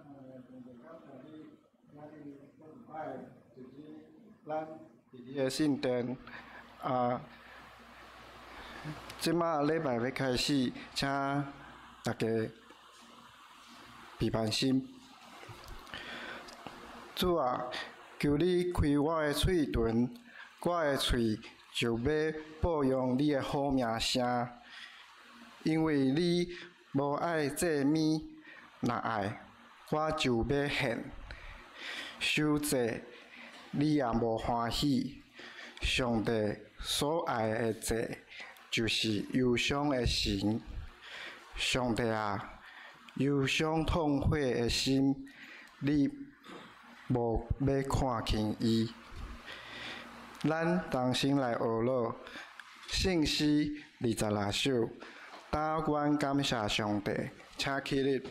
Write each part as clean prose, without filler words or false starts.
感謝你，今日閣一擺就是咱佇你的聖殿啊，這馬禮拜欲開始，請大家閉目心。主啊，求你開我的喙唇，我的喙就欲報揚你的好名聲。因為你無愛祭物，若愛，我就欲獻。受祭，你也無歡喜。上帝所愛的祭，就是憂傷的神。上帝啊，憂傷痛悔的心，你無欲看輕伊。咱同心來學樂聖詩26首。單願感謝上帝，請起立。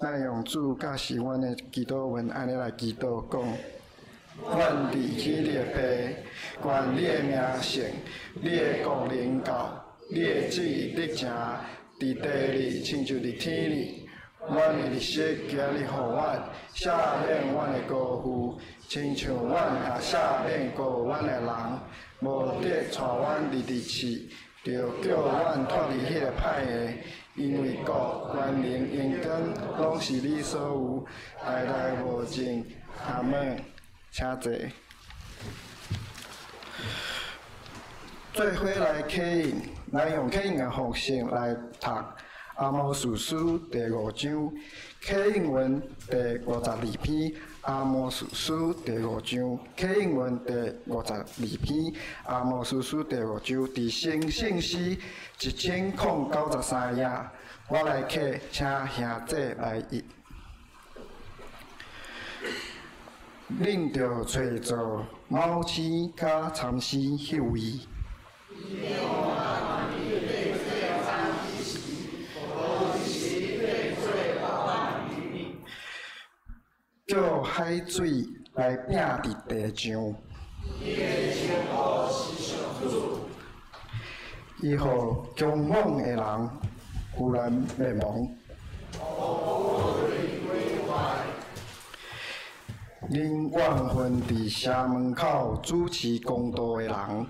咱用主教示阮的祈禱文，按呢來祈禱講：阮佇天的父，願你的名聖，你的國臨到，你的旨意得成，佇地裡親像佇天裡。阮的日食今日予阮，赦免阮的過負，親像阮也赦免過阮的人。無得帶阮入去試，著救阮脫離彼个歹的。因為國、權能、榮光，攏是你所有，代代無盡。阿們，請坐。做伙來啟應，來用啟應的方式來讀阿摩司書第五章，啟應文第52篇。阿摩司書第五章，啟應文第52篇。阿摩司書第五章，佇新聖詩1093頁，我來啟，請兄弟來譯。恁著揣做卯星佮參星彼位。叫海水來拚佇地上。伊予強猛的人忽然滅亡。恁怨恨佇城門口主持公道的人，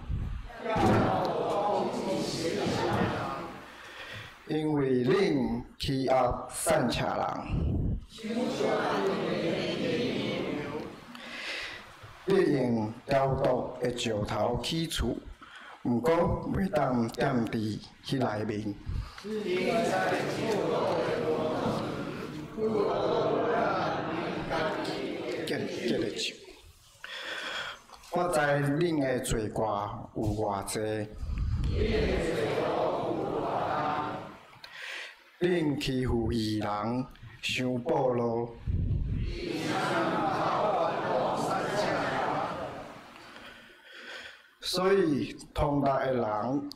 因為恁欺壓散赤人。你用雕琢的石頭起厝，毋過袂當踮佇彼內面。我知恁的罪過有偌濟，恁欺負義人，傷暴怒。所以，通達的人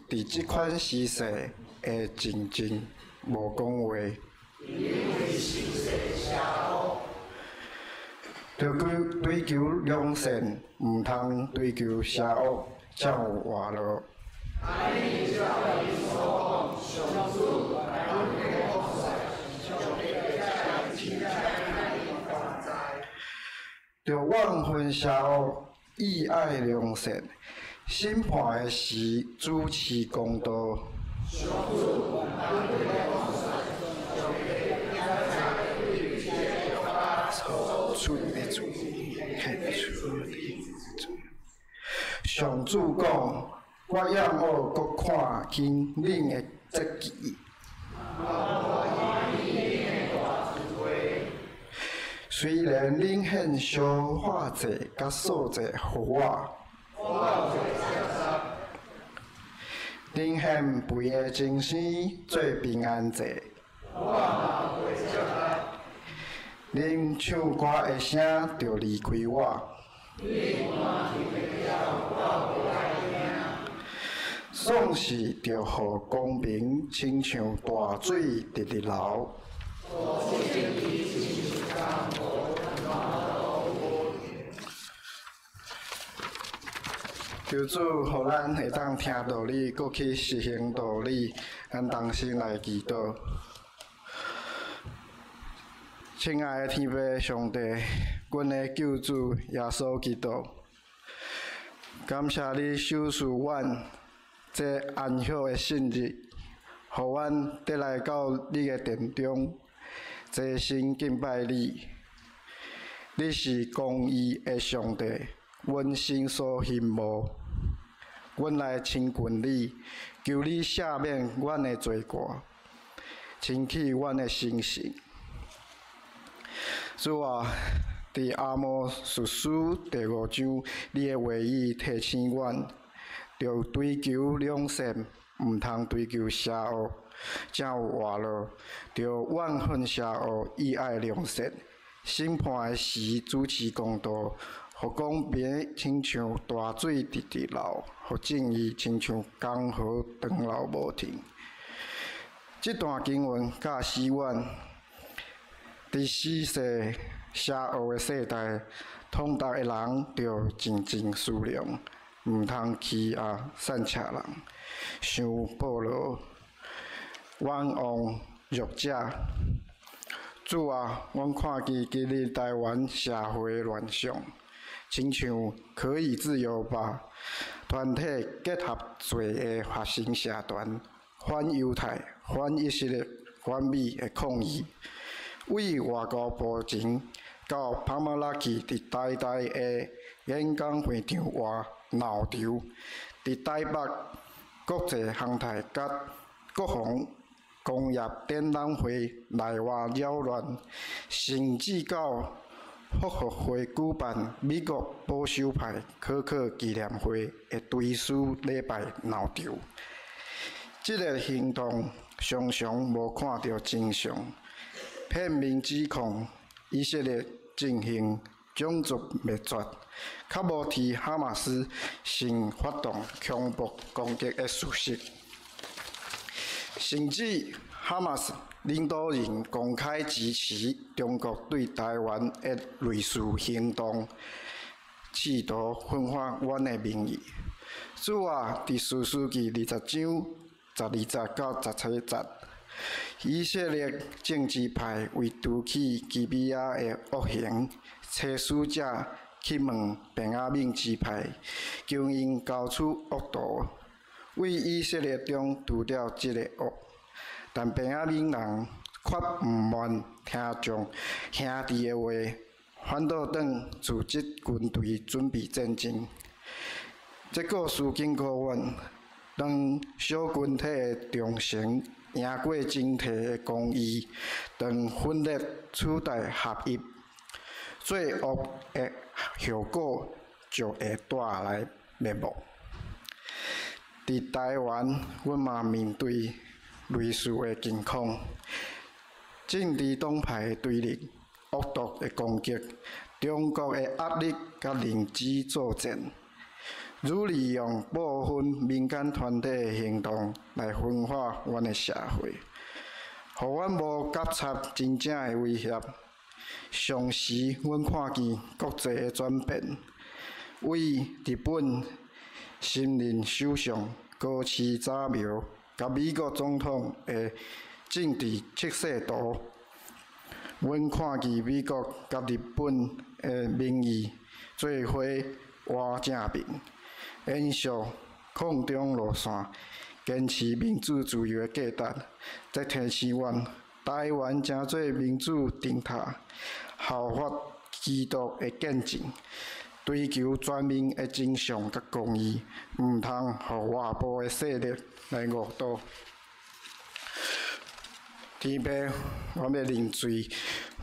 佇這款時勢會靜靜無講話。著追求良善，毋通追求邪惡，才有活路。著怨恨邪惡，意愛良善，審判的時主持公道。上主講：我厭惡閣看輕恁的節期。雖然恁獻燒化祭佮素祭予我，恁獻肥的精牲做平安祭，恁唱歌的聲著離開我。總是著予公平親像大水直直流。求主予咱會當聽道理，閣去實行道理，咱同心來祈禱。親愛的天父上帝，阮的救主耶穌基督，感謝你賞賜阮這安息的聖日，予阮得來到你的殿中，齊心敬拜你。你是公義的上帝，阮心所欣慕。阮來親近你，求你赦免阮的罪過，清去阮的心性。主啊，佇阿摩司書第五章，你的話語提醒阮，著追求良善，毋通追求邪惡，才有活路。著怨恨邪惡，意愛良善。審判的時主持公道，予公平親像大水直直流，予正義親像江河長流無停。這段經文教示阮，佇死世邪惡的世代，通達的人著靜靜思量，毋通欺壓散赤人，傷暴怒，冤枉弱者。主啊，阮看見今日台灣社會亂象，親像可以自由吧？團體結合做的學生社團，反猶太、反以色列、反美的抗議，為外交部前到帕馬拉基佇台大的演講會場外鬧場，佇台北國際航太佮國防工業展覽會內外擾亂，甚至到福復會舉辦美國保守派可可紀念會的追思禮拜鬧場。這个行動常常無看著真相，片面指控以色列進行種族滅絕，較無提哈馬斯先發動恐怖攻擊的事實。甚至哈馬斯領導人公開支持中國對台灣的類似行動，試圖分化阮的民意。主啊，佇士師記20章12節到17節，以色列眾支派為除去基比亞的惡行，差使者去問便雅憫支派，求𪜶交出惡徒，為以色列中除掉這个惡。但便雅憫人卻毋願聽從兄弟的話，反倒轉組織軍隊準備戰爭。這故事警告阮，當小群體的忠誠贏過整體的公義，當分裂取代合一，最惡的後果就會帶來滅亡。佇台灣，阮嘛面對類似的境況，政治黨派的對立、惡毒的攻擊、中國的壓力佮認知作戰，愈利用部分民間團體的行動來分化阮的社會，予阮無覺察真正的威脅。同時，阮看見國際的轉變，為日本新任首相高市早苗佮美國總統的政治設計圖，阮看見美國佮日本的民意做伙倚正面，延續抗中路線，堅持民主自由的價值。這提醒阮，台灣成做民主燈塔，效法基督的見證，追求全面的真相佮公義，毋通予外部的勢力來誤導。天父，我欲認罪，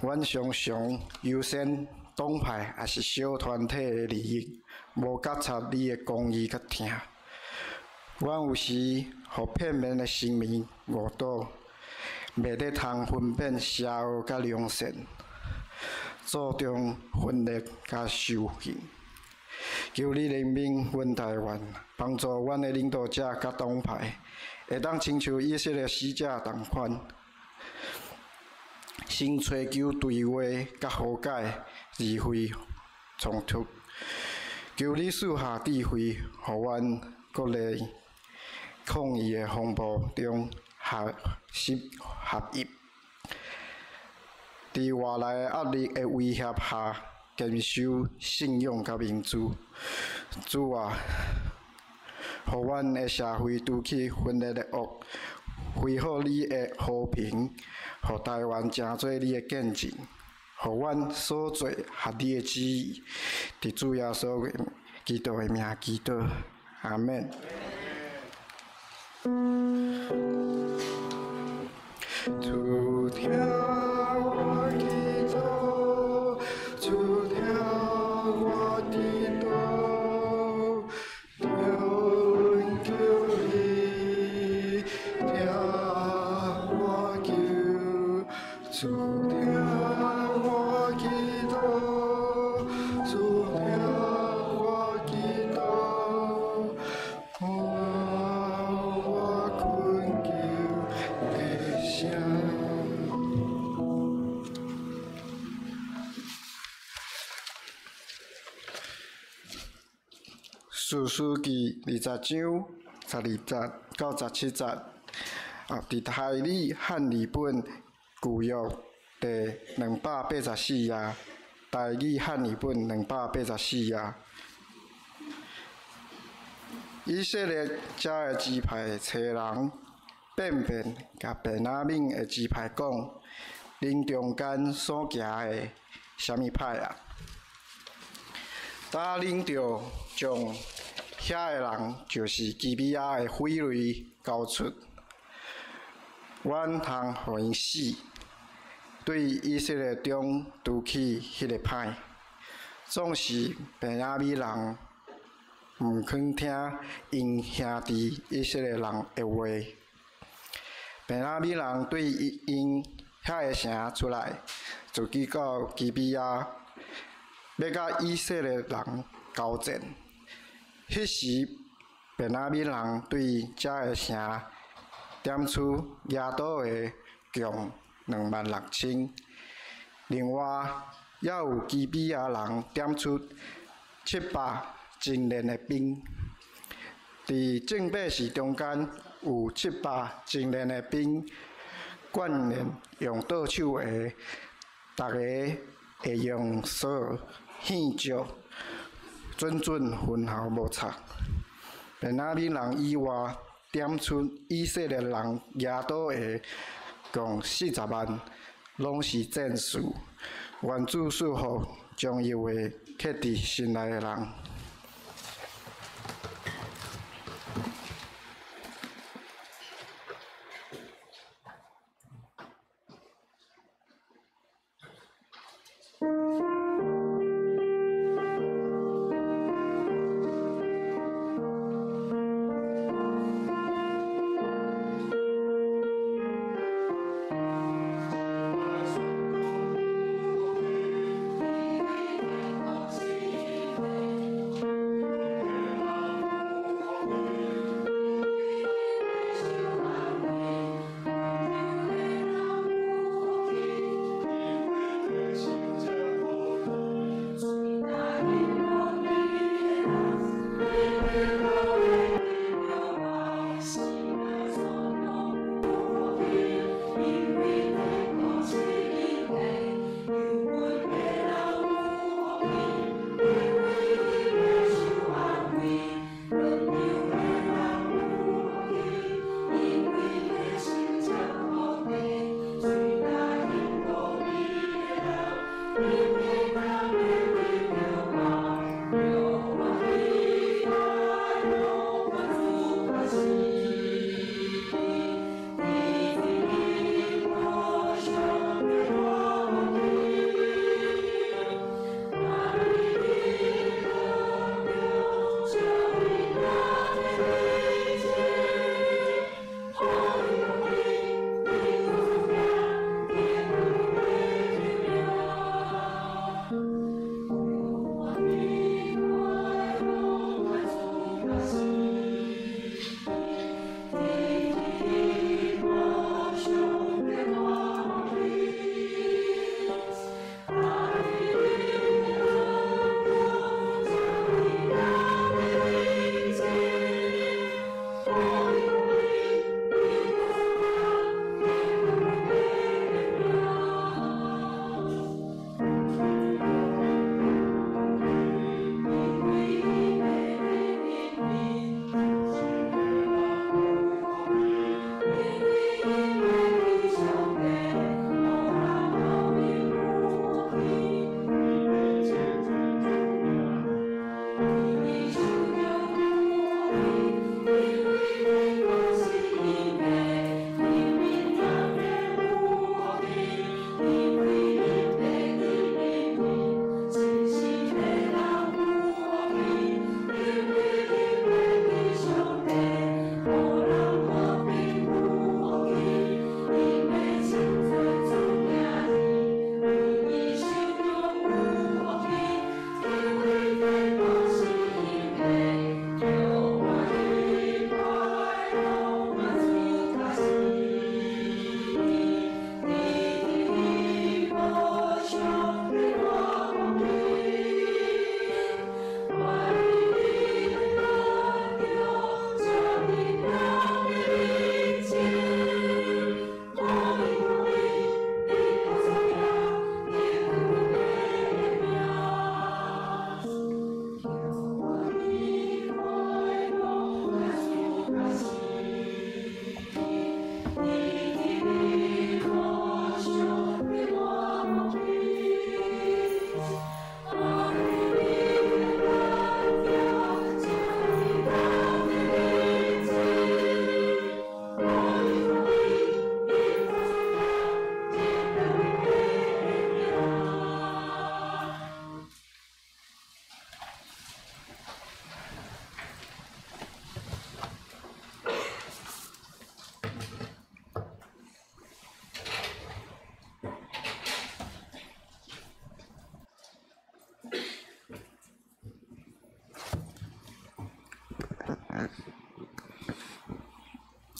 阮常常優先黨派抑是小團體的利益，無覺察你的公義佮疼。阮有時予片面的新聞誤導，袂咧通分辨邪惡佮良善，注重分裂佮仇恨。求你憐憫阮台灣，幫助阮的領導者佮黨派，會當親像以色列使者仝款，先揣求對話佮和解，而非衝突。求你賜下智慧，予阮閣咧抗疫的風暴中學習合一。佇外來的壓力的威脅下，堅守信仰佮民主。主啊，予阮的社會除去分裂的惡，恢復你的和平，予台灣成做你的見證，予阮所做合你的旨意。佇主耶穌基督的名祈禱，阿們。主聽我祈禱，主聽我祈禱，求你聽我求，主聽我祈禱，主聽我祈禱，聽我懇求的聲。士師記20章12節到17節，啊，佇台語漢語本舊約第284頁，台語漢語本284頁。以色列遮个支派差人變變共便雅憫的支派講：恁中間所行的啥物歹啊？早恁著將遐个人，就是基比亞的匪類交出，阮通予𪜶死，對以色列中除去彼个歹。總是便雅憫人毋肯聽𪜶兄弟以色列人的話。便雅憫人對𪜶遐个城出來，就去到基比亞，欲佮以色列人交戰。彼時，便雅憫人對遮个城點出舉刀的共26,000，另外，猶有基比亞人點出700精練的兵。佇眾百姓中間有七百精練的兵，慣練用倒手的，逐个會用捒獻石，準準分毫無差。便雅憫人以外，點出以色列人舉刀的共40萬，攏是戰士。願主賜福將伊話刻佇心內的人。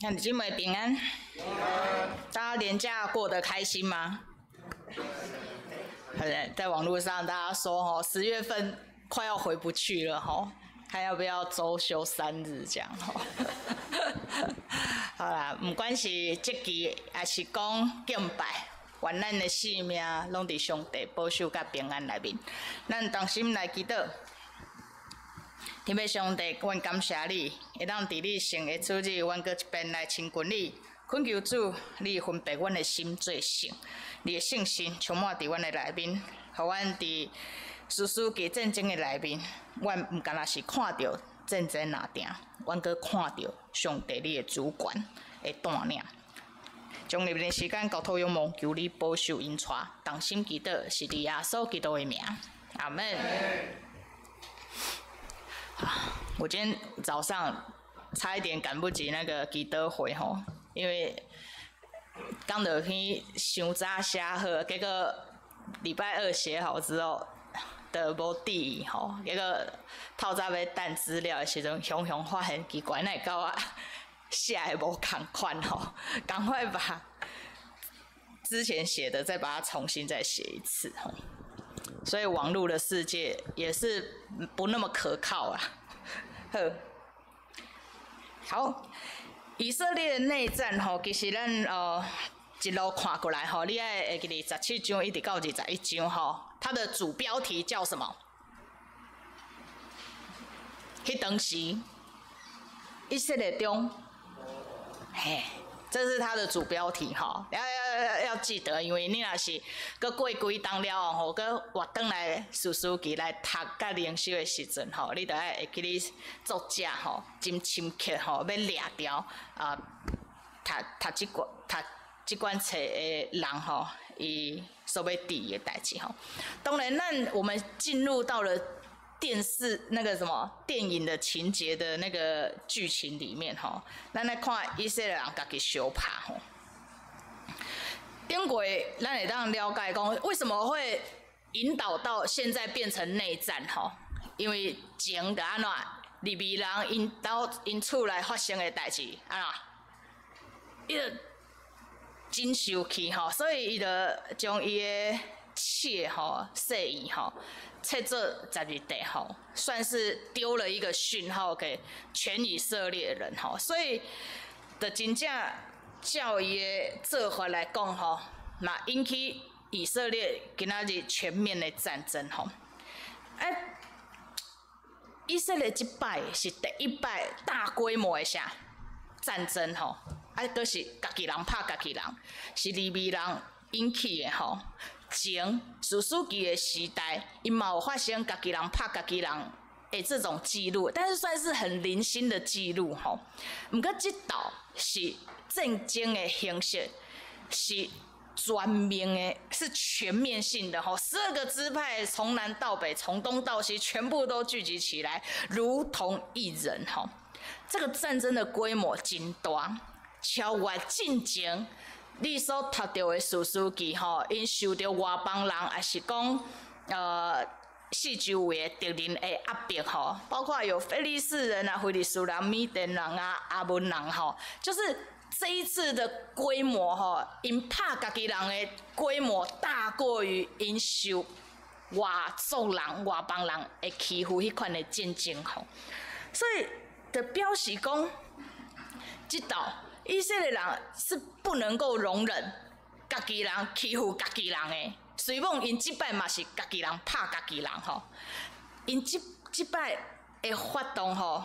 兄弟姊妹平安，大家連假過得開心嗎？在網絡上大家說，10月份快要回不去了吼，看要不要周休3日這樣吼。好啦，毋管是節期，抑是講敬拜，願咱的性命攏佇上帝保守佮平安內面。咱同心來祈禱。天父上帝，阮感謝你，會當佇你聖的主日，阮閣一遍來親近你。懇求主，你分別阮的心做聖，你的聖神充滿佇阮的內面，予阮佇士師記戰爭的內面，阮毋干焦是看著戰爭爾定，阮閣看著上帝你的主權的帶領。將入面時間交託仰望，求你保守引帶，同心祈禱，是佇耶穌基督的名，阿門。我今天早上差一點趕不及那個祈禱會吼，因為剛落去傷早寫好，結果禮拜二寫好之後，就無注意吼，結果透早欲等資料的時陣，雄雄發現奇怪，哪會佮我寫的無仝款吼，趕快把之前寫的再把它重新再寫一次吼。所以網路的世界也是不那麼可靠啊。好，好，以色列的內戰吼，其實咱一路看過來吼，你愛會記得17章一直到21章吼，它的主標題叫什麼？彼當時，以色列中，嘿，這是它的主標題吼，要記得，因為你若是閣過幾冬了後吼，閣活轉來士師記來讀佮靈修的時陣吼，你著愛會記得作者吼，真深刻吼，欲掠著啊，讀讀這款讀這款冊的人吼，伊所欲注意的代誌吼。當然，咱我們進入到了電視那個什麼電影的情節的那個劇情裡面吼，咱來看以色列人家己相拍吼。頂過咱會當了解講，為什麼會引導到現在變成內戰吼？因為前就按怎，利未人𪜶兜𪜶厝內發生的代誌按怎，伊就真生氣吼，所以伊就將伊的妾吼、細姨吼，切做十二塊吼，算是丟了一個訊號給全以色列人吼，所以就真正照伊的做法來講吼，嘛引起以色列今仔日全面的戰爭吼。欸，以色列這擺是第一擺大規模的啥戰爭吼，啊，閣是家己人拍家己人，是利未人引起的吼。前士師記的時代，伊嘛有發生家己人拍家己人的這種記錄，但是算是很零星的記錄吼。毋過這道是戰爭的形式，是全面的，是全面性的吼。12個支派從南到北，從東到西，全部都聚集起來，如同一人吼。這個戰爭的規模真大，超越進前你所讀著的士師記吼，𪜶受著外邦人，抑是講四周圍的敵人的壓迫吼，包括有非利士人啊、非利士人、米甸人啊、亞捫人吼，就是這一次的規模吼，𪜶拍家己人的規模大過於𪜶受外族人、外邦人的欺負彼款的戰爭吼，所以就表示講，這道以色列人是不能夠容忍家己人欺負家己人的，雖罔𪜶這擺嘛是家己人拍家己人吼，𪜶這這擺的發動吼，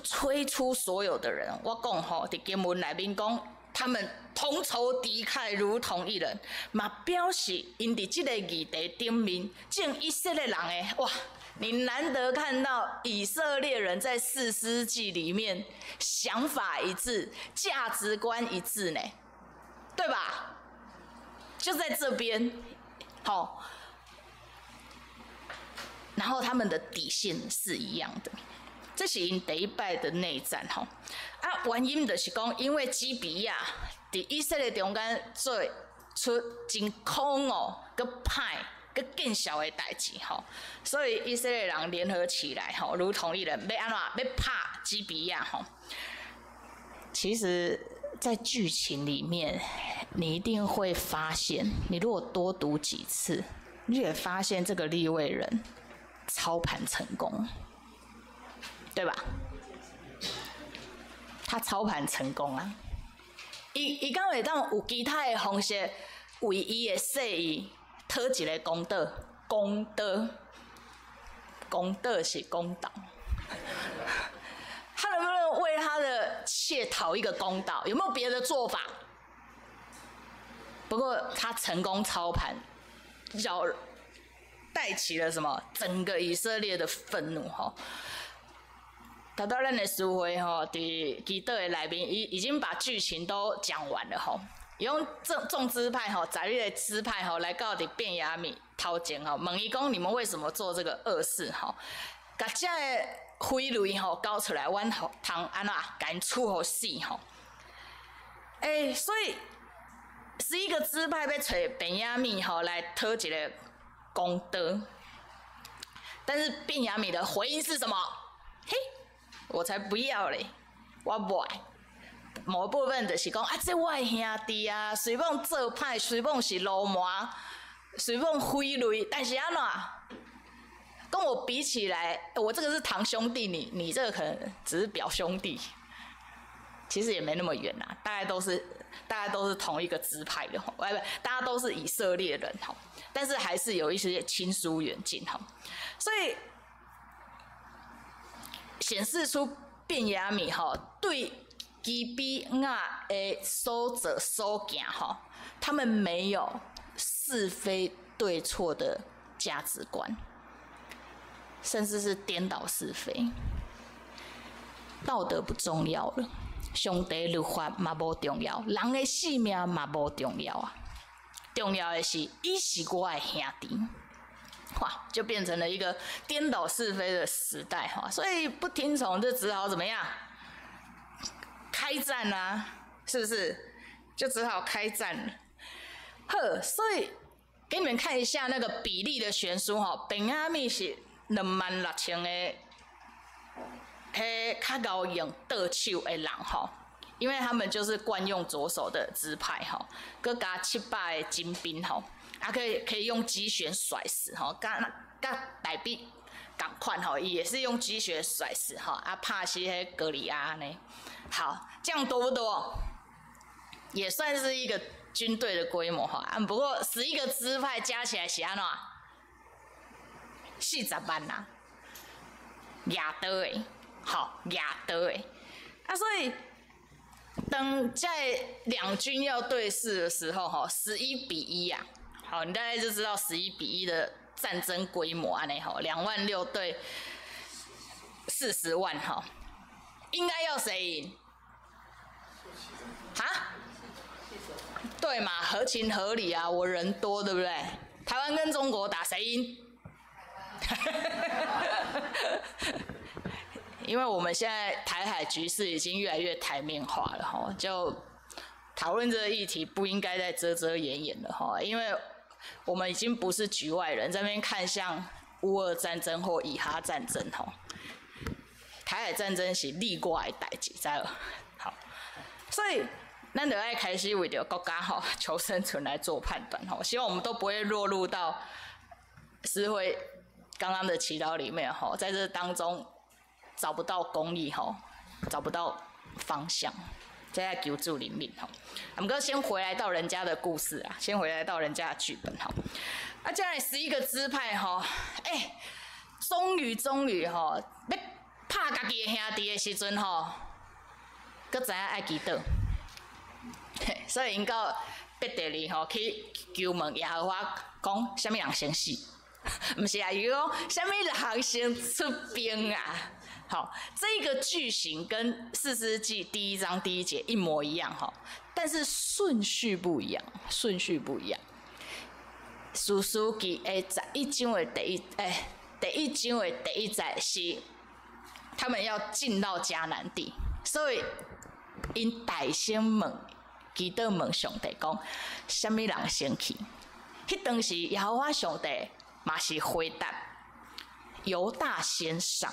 催出所有的人，我講吼，佇經文內面講，他們同仇敵愾，如同一人，嘛表示𪜶佇這個議題頂面，眾以色列人的哇，你難得看到以色列人在士師記裡面想法一致、價值觀一致呢，對吧？就在這邊，好，然後他們的底線是一樣的。這是𪜶第一擺的內戰吼，啊，原因就是講，因為基比亞佇以色列中間做出真可惡、閣歹、閣見笑的代誌吼，所以以色列人聯合起來吼，如同一人，欲按怎？欲拍基比亞吼。其實，在劇情裡面，你一定會發現，你如果多讀幾次，你會發現這個利未人操盘成功，对吧？他操盘成功啊！伊伊敢會當有其他的方式為伊的細意討一个公道？公道，公道是公道。他能不能為他的妾討一個公道？有沒有別的做法？不過他成功操盤，叫帶起了什麼？整個以色列的憤怒吼。達到咱的書會吼，佇祈禱的內面，已已經把劇情都講完了吼。用眾眾支派吼，十一个支派吼來到佇便雅憫頭前吼，問伊講你們為什麼做這個惡事吼？共這个匪類吼交出來，阮予通按怎共𪜶處予死吼？欸，所以11個支派欲揣便雅憫吼來討一个公道，但是便雅憫的回應是什麼？嘿，我才不要嘞！我無愛。某部分就是講啊，這我的兄弟啊，雖罔做歹，雖罔是流氓，雖罔匪類，但是按怎？跟我比起來，我這個是堂兄弟，你你這個可能只是表兄弟，其實也沒那麼遠啦，大概都是同一個支派的吼，不不，大家都是以色列人吼，但是還是有一些親疏遠近吼，所以顯示出便雅憫吼對基比亞的所做所行吼，他們沒有是非對錯的價值觀。甚至是顛倒是非，道德不重要了，上帝律法嘛無重要，人的性命嘛無重要啊，重要的是伊是我的兄弟，哇，就變成了一個顛倒是非的時代哈，所以不聽從就只好怎麼樣，開戰啊，是不是？就只好開戰了。好，所以給你們看一下那個比例的懸殊哈，便雅憫是26,000个，彼較𠢕用倒手的人吼，因為他們就是慣用左手的支派吼，閣加700个精兵吼，啊可以可以用擊旋甩石吼，佮佮大衛仝款吼，伊也是用擊旋甩石吼，啊拍死彼歌利亞呢。好，這樣多不多？也算是一個軍隊的規模哈。啊，不過11個支派加起來是按怎？40萬呐，舉刀的，好，舉刀的，啊，所以當在兩軍要對視的時候，吼，11比1啊，好，你大概就知道11比1的戰爭規模按呢吼，2萬6對40萬哈，應該要誰贏？哈？對嘛，合情合理啊，我人多，對不對？台灣跟中國打誰贏？因為我們現在台海局勢已經越來越台面化了吼，就討論這個議題不應該再遮遮掩掩了吼，因為我們已經不是局外人，在那邊看像烏俄戰爭或以哈戰爭吼，台海戰爭是你我的代誌，知無？好，所以咱就愛開始為著國家吼求生存來做判斷吼，希望我們都不會落入到思慧剛剛的祈禱裡面吼，在這當中找不到公義吼，找不到方向，這愛求主憐憫吼。毋過先回來到人家的故事啊，先回來到人家的劇本吼。啊，這樣11個支派吼，欸，終於終於吼，欲拍家己的兄弟的時陣吼，閣知影愛祈禱，所以𪜶到伯特利吼去求問耶和華講，啥物人先死？毋是啊，伊講啥物人先出兵啊？好，這個句型跟士師記第一章第一節一模一樣哈，但是順序不一樣，順序不一樣。士師記的11章的第一，欸，第一章的第一節是他們要進到迦南地，所以𪜶大聲問，祈禱問上帝講，啥物人先去？彼當時耶和華上帝嘛是回答猶大先上，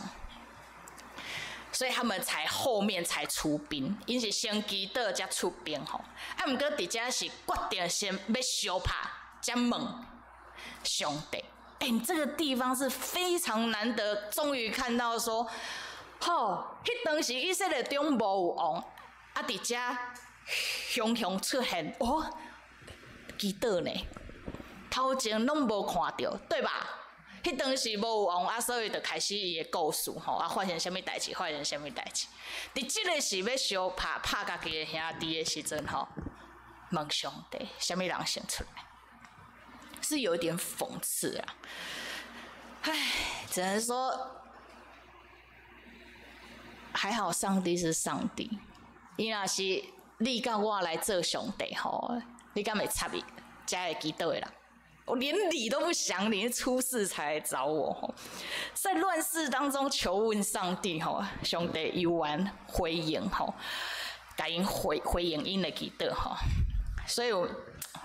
所以他們才後面才出兵，𪜶是先祈禱才出兵吼。啊，毋過佇遮是決定先欲相拍，才問上帝。欸，這個地方是非常難得，終於看到說，吼，彼當時以色列中無有王，啊，佇遮雄雄出現，哦，祈禱呢，頭前攏無看著，對吧？彼當時無有王，啊，所以就開始伊的故事吼，啊，發生啥物代誌，發生啥物代誌。佇這个是欲相拍拍家己的兄弟的時陣吼，問上帝，啥物人先出來？是有點諷刺啊。唉，只能說還好，上帝是上帝。伊若是你佮我來做上帝吼，你敢會插伊？才會祈禱的人？我連理都不想理，出事才來找我吼。在亂世當中求問上帝吼，上帝猶原回應吼，共𪜶回回應𪜶的祈禱吼。所以，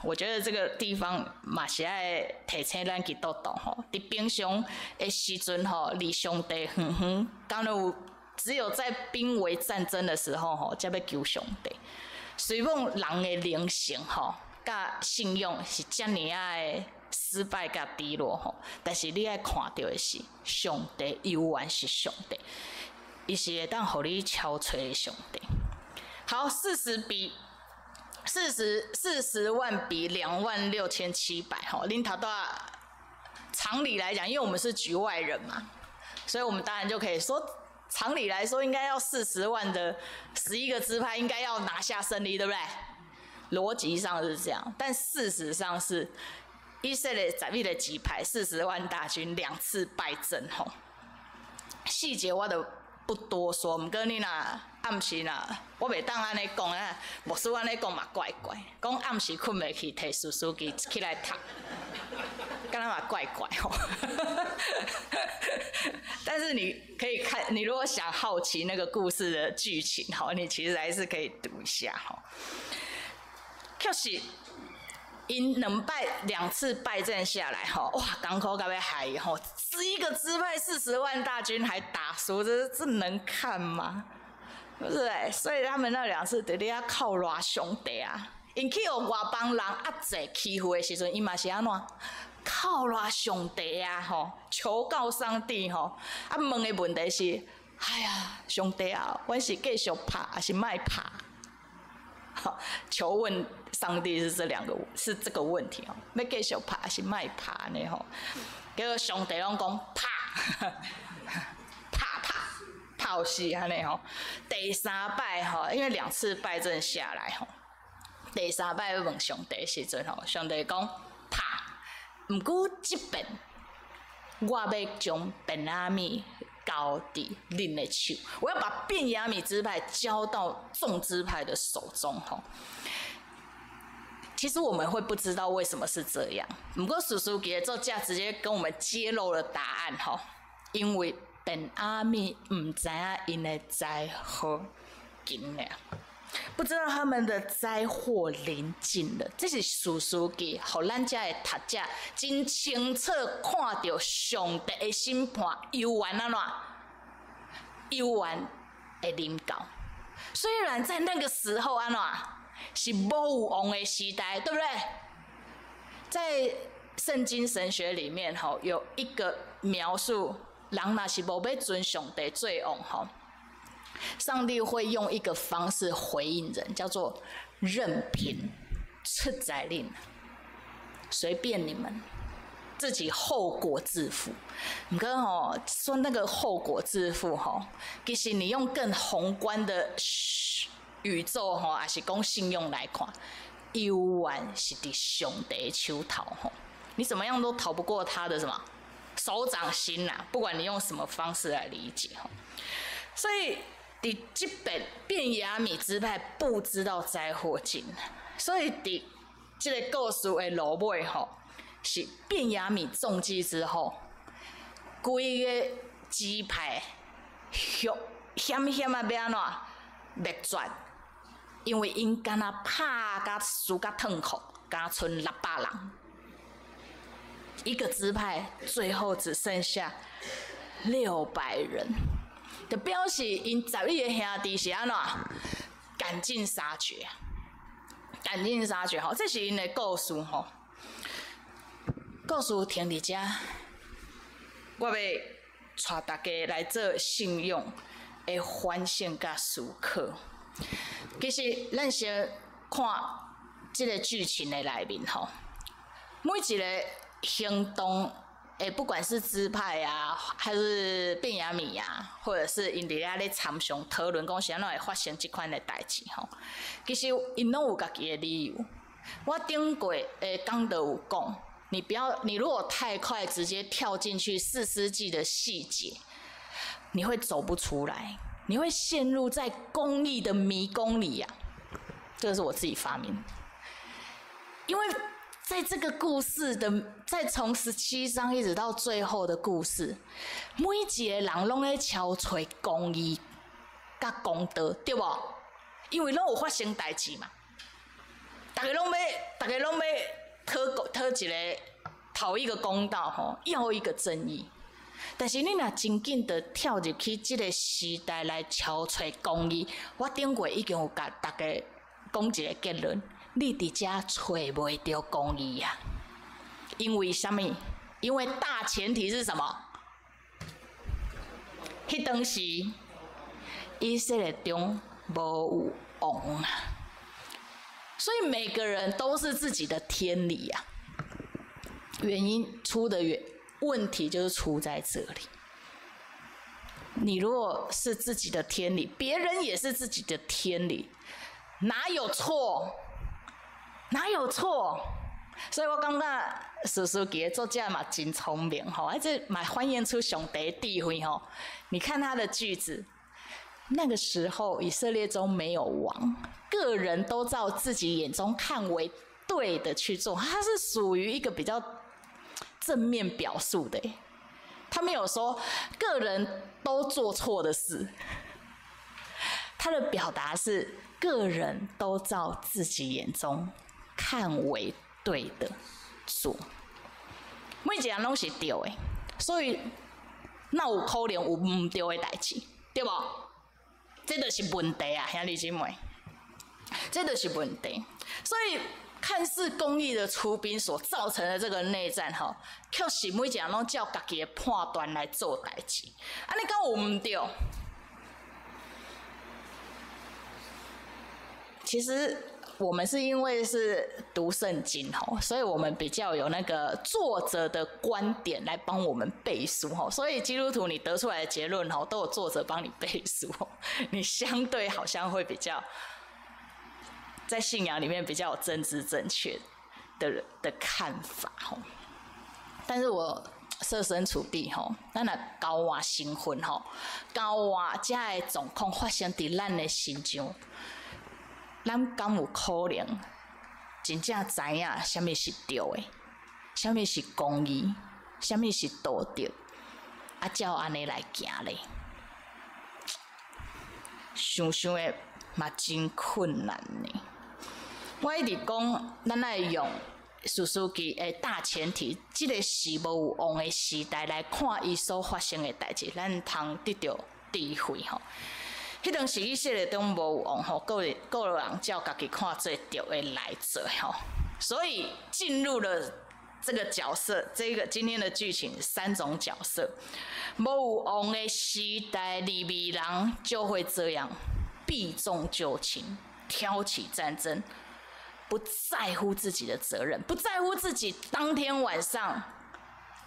我覺得這個地方嘛是愛提醒咱基督徒吼，佇平常的時陣吼，離上帝遠遠，敢若有只有在瀕危戰爭的時候吼，才欲求上帝。雖罔人的靈性吼，佮信仰是遮爾仔的失敗佮低落吼，但是你愛看著的是，上帝猶原是上帝，伊是會當予你超揣的上帝。好，40萬比26,700吼，恁頭拄仔常理來講，因為我們是局外人嘛，所以我們當然就可以說，常理來說應該要40萬的11個支派應該要拿下勝利，對不對？邏輯上是這樣，但事實上是以色列11個支派40萬大軍兩次敗陣吼，細節我都不多說，毋過你若暗時若我袂當按呢講啊，牧師按呢講嘛怪怪，講暗時睏袂去，提士師記起來讀，敢若嘛怪怪吼。但是你可以看，你如果想好奇那個故事的劇情，吼，你其實還是可以讀一下吼。確實，𪜶兩敗兩次敗陣下來，吼，哇，艱苦到欲害吼，11個支派40萬大軍還打輸，這能看嗎？對不對？所以他們那兩次佇咧犒勞上帝啊，𪜶去予外邦人壓制欺負的時陣，伊嘛是按怎犒勞上帝啊？吼，求告上帝吼，啊問的問題是：哎呀，上帝啊，阮是繼續拍還是莫拍？好，求問上帝是這兩個，是這個問題哦。欲繼續拍還是莫拍呢？吼，結果上帝攏講拍，拍拍拍死按呢吼。第三擺吼，因為兩次敗陣下來吼，第三擺欲問上帝的時陣吼，上帝講拍，毋過這遍我欲將便雅憫交佇恁的手，我要把便雅憫支派交到眾支派的手中吼。其實我們會不知道為什麼是這樣，毋過士師記的作者直接跟我們揭露了答案吼，因為便雅憫毋知影𪜶的災禍近了，不知道他們的災禍臨近了。這是士師記，予咱遮的讀者真清楚看著上帝的審判猶原按怎，猶原會臨到。雖然在那個時候按怎是無有王的時代，對不對？在聖經神學裡面吼，有一個描述，人若是無欲尊上帝做王吼，上帝會用一個方式回應人，叫做任憑出在恁，隨便你們，自己後果自負。毋過吼，說那個後果自負吼，其實你用更宏觀的宇宙吼，抑是講信用來看，猶原是佇上帝手頭吼，你怎麼樣都逃不過他的什麼手掌心啦。不管你用什麼方式來理解吼，所以佇這邊便雅憫支派不知道災禍近，所以佇這個故事的落尾吼，是便雅憫中計之後，規個支派險險仔欲按怎滅絕，因為𪜶敢若拍甲輸甲痛苦，敢賰600人，一個支派最後只剩下600人，就表示𪜶11個兄弟是按怎趕盡殺絕，趕盡殺絕吼，這是𪜶的故事吼。故事停佇遮，我欲帶大家來做信仰的反省佮思考。其實，咱先看這个劇情的內面吼，每一个行動，不管是支派啊，還是便雅憫啊，或者是𪜶佇遐咧參詳討論，講是按怎會發生這款的代誌吼。其實𪜶攏有家己的理由。我頂過的講道有講，你不要，你如果太快直接跳進去士師記的細節，你會走不出來，你會陷入在公義的迷宮裡呀。這個是我自己發明，因為在這個故事的，在從17章一直到最後的故事，每一個人攏咧敲揣公義佮公道，對無？因為攏有發生代誌嘛，大家攏欲討一个討一個公道吼，要一個正義。但是你若真緊的跳入去這個時代來敲揣公義，我頂過已經有共大家講一个結論。你佇遮揣袂著公義啊！因為啥物？因為大前提是什麼？彼當時以色列中無有王啊，所以每個人都是自己的天理啊。原因出的原問題就是出在這裡。你如果是自己的天理，別人也是自己的天理，哪有錯？哪有錯？所以我感覺士師記的作者嘛真聰明吼，啊這嘛反映出上帝的智慧吼。你看他的句子，那個時候以色列中沒有王，個人都照自己眼中看為對的去做，他是屬於一個比較正面表述的，他沒有說個人都做錯的事，他的表達是個人都照自己眼中看為對的做，每一個人攏是對的，所以哪有可能有毋對的代誌，對無？這就是問題啊，兄弟姊妹，這就是問題。所以看似公義的出兵所造成的這個內戰，吼，確實每一個人攏照家己的判斷來做代誌。啊，你敢有毋對？其實我們是因為是讀聖經吼，所以我們比較有那個作者的觀點來幫我們背書吼，所以基督徒你得出來的結論吼，都有作者幫你背書，你相對好像會比較在信仰裡面比較有政治正確的看法吼。但是我設身處地吼，咱若交換身份吼，交換這个狀況發生佇咱的身上。咱敢有可能真正知影啥物是對的，啥物是公義，啥物是道德，啊，照按呢來行咧，想想的嘛真困難呢。我一直講，咱愛用士師記的大前提，這个是無有王的時代來看伊所發生的代誌，咱通得著智慧吼。彼當時以色列中無有王吼，個人照家己看做對的來做吼，所以進入了這個角色，這個今天的劇情三種角色，無有王的時代，利未人就會這樣避重就輕，挑起戰爭，不在乎自己的責任，不在乎自己當天晚上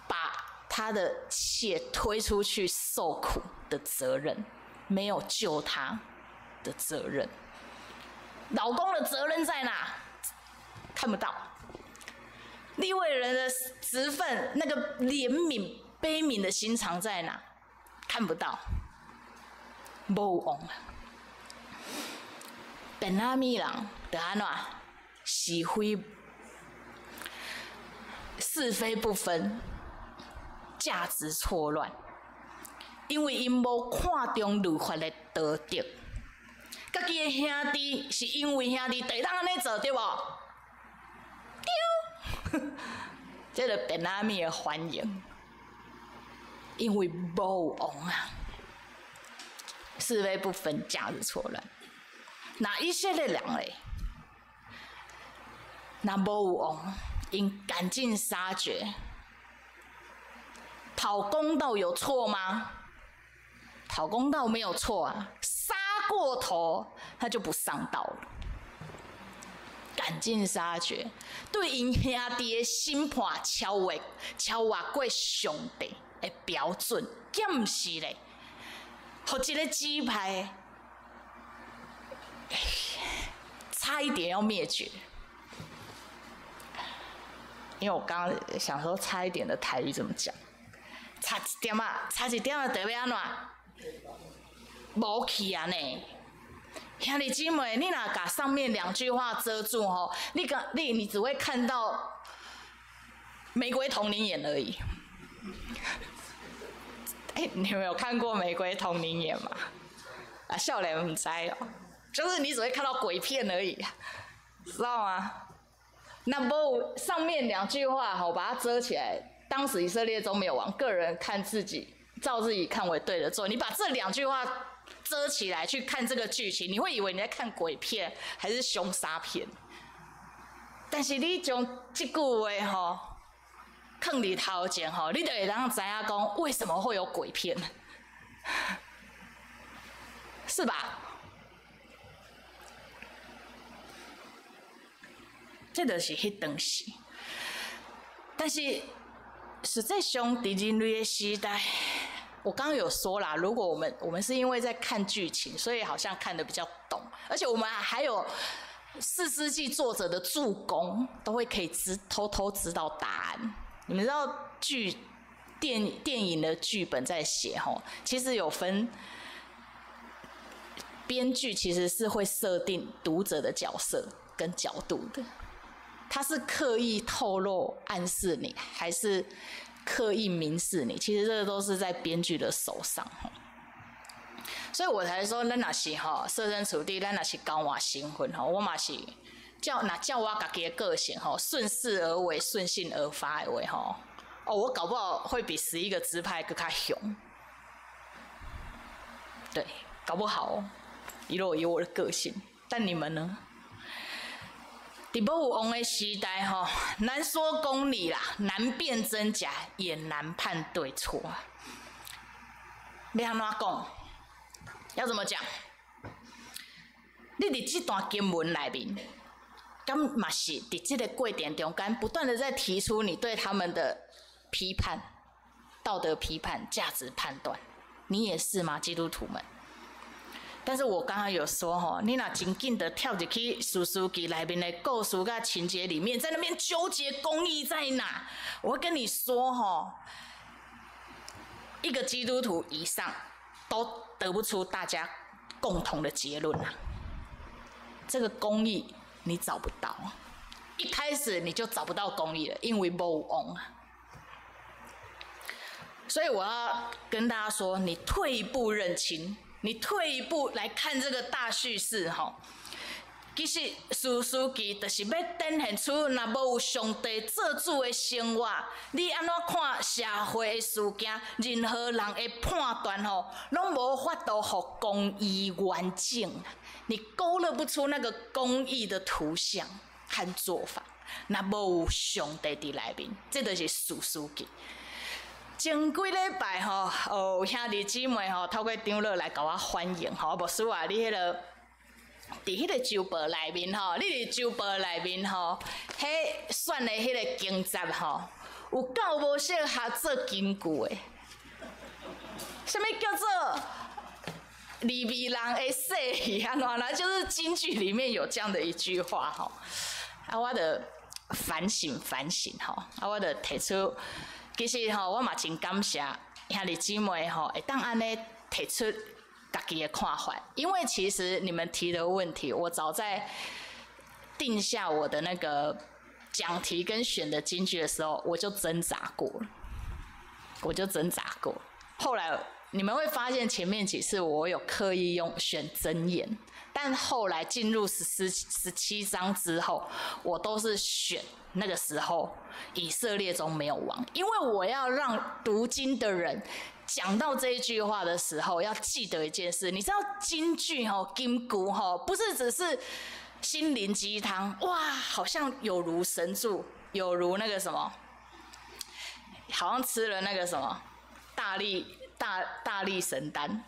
把他的妾推出去受苦的責任。沒有救他的責任，老公的責任在哪？看不到。利未人的職分，那個憐憫、悲憫的心腸在哪？看不到。無王。便雅憫人就按怎？是非是非不分，價值錯亂。因為𪜶無看重律法的道德，家己的兄弟是因為兄弟就會當按呢做，對無？對，這就便雅憫的反應，因為無王啊，是非不分，價值錯亂。那以色列人咧，若無有王，𪜶趕盡殺絕，讨公道有错吗？讨公道没有错啊，杀过头他就不上道了。赶尽杀绝，对𪜶兄弟的审判超越过上帝的标准，敢毋是咧？予一个支派差一点要灭绝。因为我刚刚想说差一点的台语怎么讲？差一点仔，差一点仔就欲按怎？无去啊呢？兄弟姊妹，你若共上面两句话遮住吼，你讲你只会看到玫瑰瞳铃眼而已。哎，你有没有看过玫瑰瞳铃眼吗？啊，少年毋知哦，就是你只会看到鬼片而已，知道吗？那无上面两句话吼，把它遮起来。当时以色列中没有王，各人看自己，照自己看为对的做。你把这两句话遮起来去看这个剧情，你会以为你在看鬼片还是凶杀片。但是你将这句话吼放伫头前吼，你就会当知影讲为什么会有鬼片，是吧？这就是彼当时。但是实际上，伫人类的时代，我刚刚有说啦，如果我们是因为在看剧情，所以好像看得比较懂，而且我们还有士师记作者的助攻，都会可以偷偷知道答案。你们知道电影的剧本在写吼，其实有分编剧其实是会设定读者的角色跟角度的，他是刻意透露暗示你，还是刻意明示你？其实这个都是在编剧的手上。所以我才说，咱若是吼设身处地，咱若是交换身份吼，我嘛是照若照我家己的个性吼，顺势而为、顺性而发的话吼，哦，我搞不好会比11个支派阁较凶。对，搞不好哦，以我的个性，但你们呢？伫无有王的时代吼，难说公理啦，难辨真假，也难判对错。欲按怎讲？要怎么讲？你伫这段经文内面，敢嘛是伫这个过程中间，不断的在提出你对他们的批判、道德批判、价值判断，你也是吗？基督徒们？但是我刚刚有说吼，你若真紧的跳入去士师记内面的故事佮情节里面，在那边纠结公义在哪？我会跟你说吼，一个基督徒以上都得不出大家共同的结论啊。这个公义你找不到，一开始你就找不到公义了，因为无王啊。所以我要跟大家说，你退一步认清。你退一步来看这个大叙事吼，其实士师记就是欲展现出，若无有上帝做主的生活，你按怎看社会的事件，任何人的判断吼，拢无法度予公义完整，你勾勒不出那个公义的图像和做法。若无有上帝伫内面，这就是士师记。前几礼拜吼，哦，兄弟姊妹吼，透过长老来共我反映吼，牧师啊，你彼个伫彼个周报内面吼，你伫周报内面吼，彼选的彼个经节吼，有够无适合做金句的。啥物叫做利未人的细戏按怎啦？就是金句里面有这样的一句话吼，啊，我就反省反省吼，啊，我就提出。其实吼，我嘛真感谢兄弟姊妹吼，会当按呢提出家己的看法。因为其实你们提的问题，我早在定下我的那个讲题跟选的金句的时候，我就挣扎过了，我就挣扎过。后来你们会发现前面几次我有刻意用选箴言，但后来进入17章之后，我都是选那个时候以色列中没有王，因为我要让读经的人讲到这一句话的时候，要记得一件事。你知道金句吼、金句吼，不是只是心灵鸡汤，哇，好像有如神助，有如那个什么，好像吃了那个什么大力大大力神丹，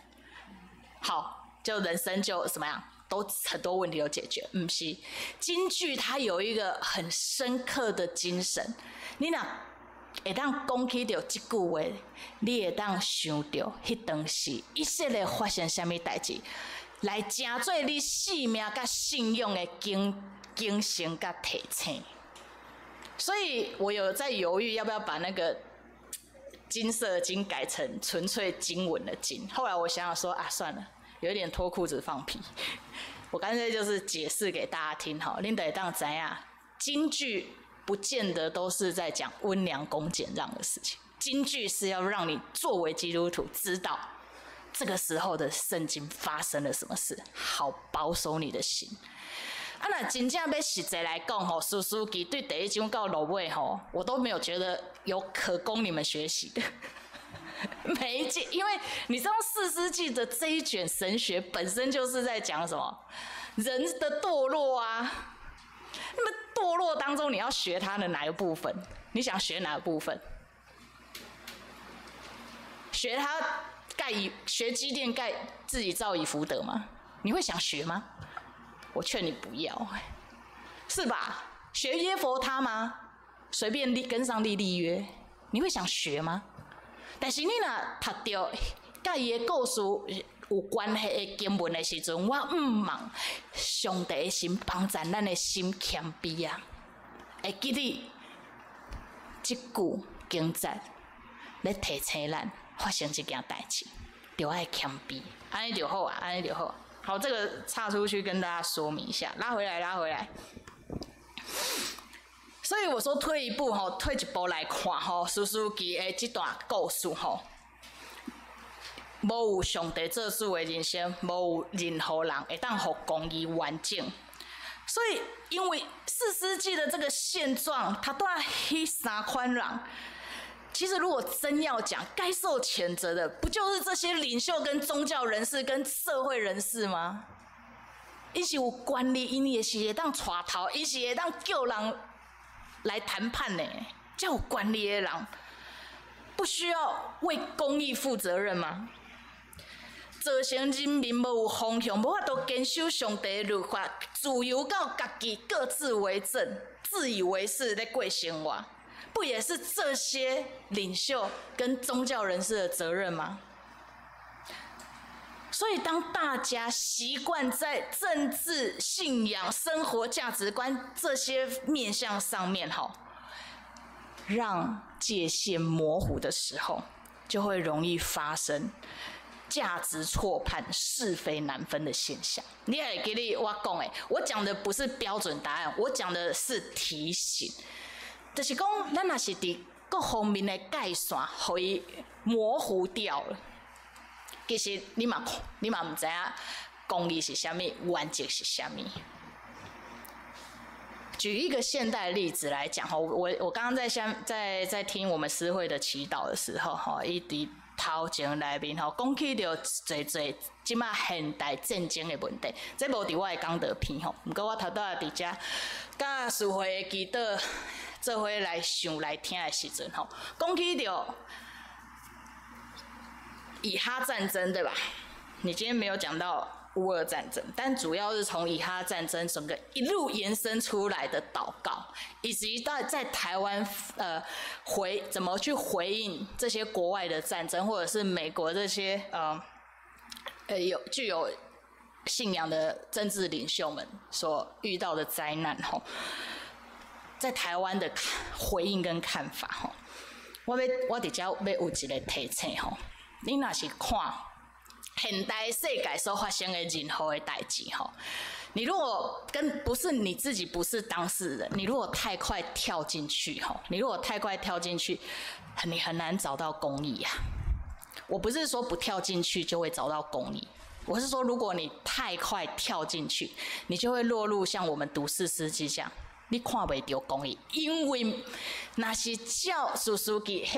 好，就人生就怎么样，都很多问题都解决。毋是，金句它有一个很深刻的精神，你若會當講起著這句話，你會當想著彼當時以色列發生啥物代誌，來成做你性命佮信仰的警警醒佮提醒。所以我有在猶豫要不要把那個金色的金改成純粹經文的經。後來我想想說啊，算了，有點脫褲子放屁，我乾脆就是解釋給大家聽吼，恁就會當知影，金句不見得都是在講溫良恭儉讓的事情，金句是要讓你作為基督徒知道這個時候的聖經發生了什麼事，好保守你的心。啊，若真正欲實際來講吼，士師記對第一章到落尾吼，我都沒有覺得有可供你們學習的。每一節，因為你知道士師記的這一卷神學本身就是在講什麼？人的墮落啊。那麼墮落當中，你要學他的哪一個部分？你想學哪個部分？學他蓋以學基甸蓋自己造以弗得嗎？你會想學嗎？我勸你不要，是吧？學耶弗他嗎？隨便立跟上帝立約，你會想學嗎？但是你若讀著佮伊的故事有關係的經文的時陣，我毋望上帝的心幫助咱的心謙卑啊！會記得這句經節咧提醒咱發生這件代誌，著愛謙卑，按呢就好啊，按呢就好。好，這個岔出去跟大家說明一下，拉回來，拉回來。所以我說退一步吼，退一步來看吼，士師記的這段故事吼，無有上帝做主的人生，無有任何人會當予公義完整。所以，因為士師記的這個現狀，他都彼三款人。其實，如果真要講，該受譴責的，不就是這些領袖、跟宗教人士、跟社會人士嗎？𪜶是有權力，𪜶也是會當帶頭，𪜶是會當叫人來談判的，這有權力的人，不需要為公義負責任嗎？造成人民無有方向，無法度堅守上帝的律法，自由到家己各自為政、自以為是咧過生活，不也是這些領袖跟宗教人士的責任嗎？所以，當大家習慣在政治、信仰、生活價值觀這些面向上面，吼，讓界限模糊的時候，就會容易發生價值錯判、是非難分的現象。你會記得我講的，我講的不是標準答案，我講的是提醒。就是講，咱若是佇各方面的界線，予伊模糊掉了。其實你嘛毋知影公義是啥物，原則是啥物。舉一個現代例子來講吼，我剛剛在下在在聽我們司會的祈禱的時候，吼，伊佇頭前內面吼，講起著濟濟這馬現代戰爭的問題，這無佇我的講道篇吼，毋過我頭拄仔佇遮佮司會的祈禱做伙來想來聽的時陣吼，講起著以哈戰爭對吧？你今天沒有講到烏俄戰爭，但主要是從以哈戰爭整個一路延伸出來的禱告，以及到在台灣怎麼去回應這些國外的戰爭，或者是美國這些有具有信仰的政治領袖們所遇到的災難吼，在台灣的回應跟看法吼，我佇遮欲有一個提醒吼，你若是看現代世界所發生的任何的代誌吼，你如果跟不是你自己不是當事人，你如果太快跳進去吼，你如果太快跳進去，你很難找到公義啊。我不是說不跳進去就會找到公義，我是說如果你太快跳進去，你就會落入像我們讀士師記這樣，你看袂著公義，因為若是照士師記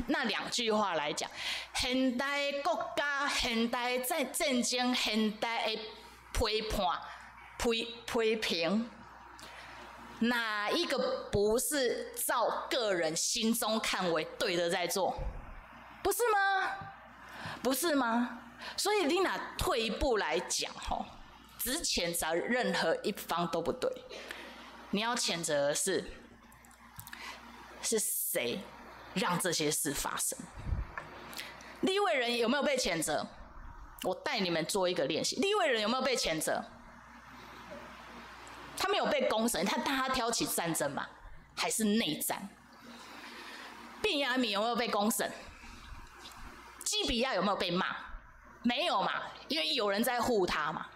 那兩句話來講，現代國家、現代在戰爭、現代的批判、批評，哪一個不是照個人心中看為對的在做？不是吗？不是吗？所以你若退一步来讲，吼，只谴责任何一方都不对。你要谴责的是，是谁让这些事发生？利未人有没有被谴责？我带你们做一个练习。利未人有没有被谴责？他没有被公审，但他挑起战争嘛？还是内战？便雅悯有没有被公审？基比亚有没有被骂？没有嘛，因为有人在护他嘛。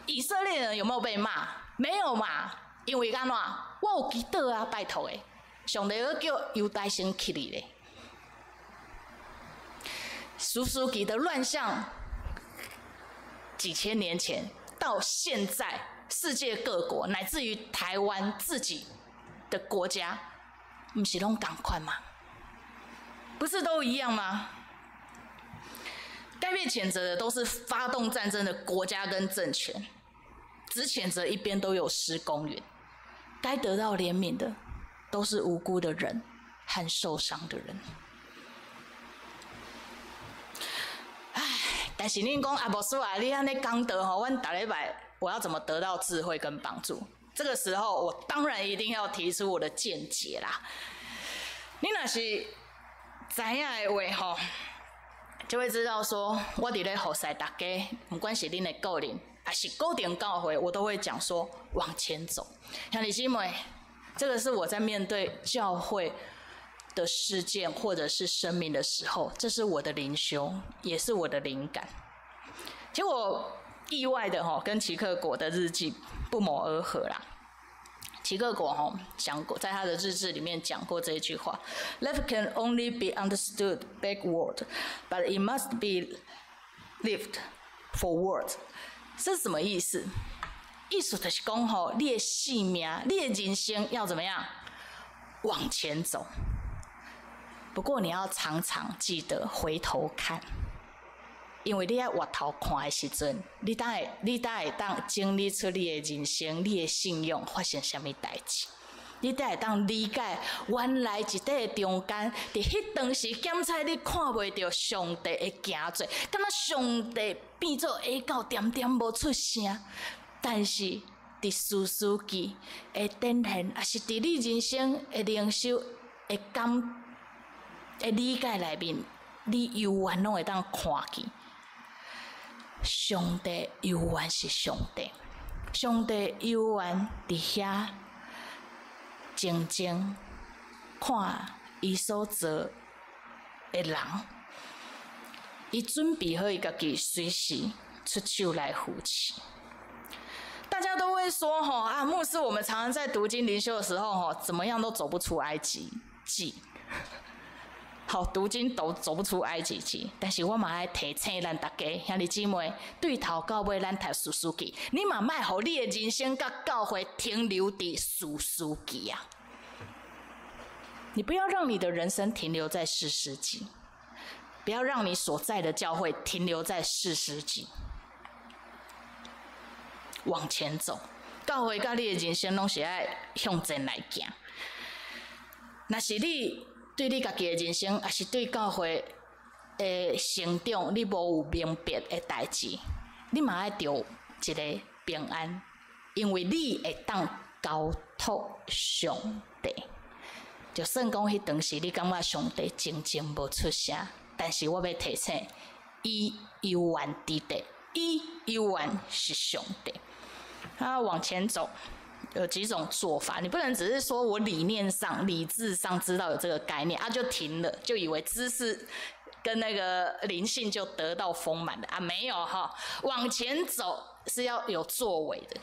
以色列人有没有被骂？没有嘛，因为按怎？我有祈禱啊，拜託的，上帝閣叫猶大先起來咧。士師記的亂象，幾千年前到現在，世界各國乃至於台灣自己的國家，毋是攏仝款嗎？不是都一樣嗎？該被譴責的都是發動戰爭的國家跟政權，只譴責一邊都有失公允。該得到憐憫的，都是無辜的人和受傷的人。唉，但是恁講啊，牧師啊，你按呢講道吼，阮逐禮拜我要怎麼得到智慧跟幫助？這個時候，我當然一定要提出我的見解啦。你若是知影的話吼，就會知道說，我佇咧服侍大家，毋管是恁的個人，抑是固定教會，我都會講說往前走。兄弟姊妹，這個是我在面對教會的事件或者是生命的時候，這是我的靈修，也是我的靈感。結果意外的吼，跟齊克果的日記不謀而合啦。齊克果吼講過，在他的日誌裡面講過這一句話：Life can only be understood backward, but it must be lived forward。這是什麼意思？意思就是講吼，你的生命、你的人生要怎麼樣往前走？不過你要常常記得回頭看，因為你愛回頭看的時陣，你才會當整理出你的人生、你的信仰發生啥物代誌。你才會當理解，原來一塊中間，佇彼當時檢查你看袂著上帝的行做，敢若上帝變做下狗恬恬無出聲，但是佇士師記的展現，抑是佇你人生的靈修的感的理解內面，你猶原攏會當看見，上帝猶原是上帝，上帝猶原佇遐靜靜看伊所造的人，伊準備好伊家己隨時出手來扶持。大家都會說：“吼啊，牧師，我們常常在讀經靈修的時候，吼，怎麼樣都走不出埃及記。好，讀經都走不出埃及記。但是我嘛愛提醒咱大家兄弟姊妹，對頭到尾咱讀士師記，你嘛莫予你的人生佮教會停留佇士師記啊！你不要讓你的人生停留在士師記，不要讓你所在的教會停留在士師記。往前走，教會佮你的人生攏是愛向前來行。若是你對你家己的人生，抑是對教會的成長，你無有明白的代誌，你嘛愛著一个平安，因為你會當交託上帝。就算講彼當時你感覺上帝靜靜無出聲，但是我欲提醒，伊猶原佇咧，伊猶原是上帝。他往前走，有幾種做法，你不能只是說我理念上、理智上知道有這個概念啊，就停了，就以為知識跟那個靈性就得到豐滿的啊，沒有哈，往前走是要有作為的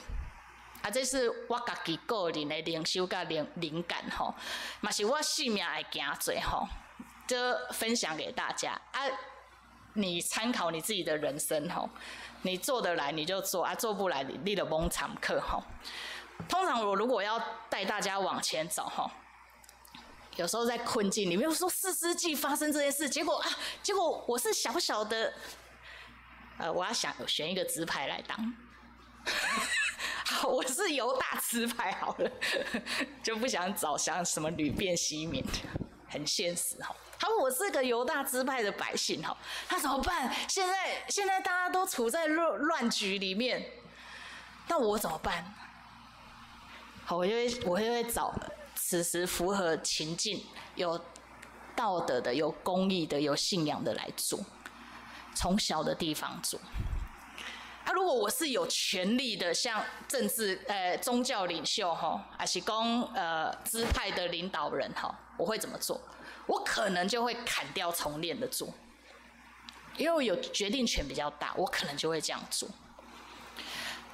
啊，這是我家己個人的靈修佮靈感吼，嘛是我生命的行做吼，就分享給大家啊，你參考你自己的人生吼。你做得來你就做啊，做不來你就罔參考吼。通常我如果要帶大家往前走吼，有時候在困境裡面，說士師記發生這件事，結果啊，結果我是小小的，我要想選一個支派來當，好，我是猶大支派好了，就不想找像什麼流便西緬。很现实哈。他说我是个犹大支派的百姓哈，他怎么办？现在大家都处在乱局里面，那我怎么办？好，我就会找此时符合情境、有道德的、有公义的、有信仰的来做，从小的地方做。啊，如果我是有权力的，像政治、宗教领袖吼，还是讲支派的领导人吼，我会怎么做？我可能就会砍掉重练的做，因为我有决定权比较大，我可能就会这样做。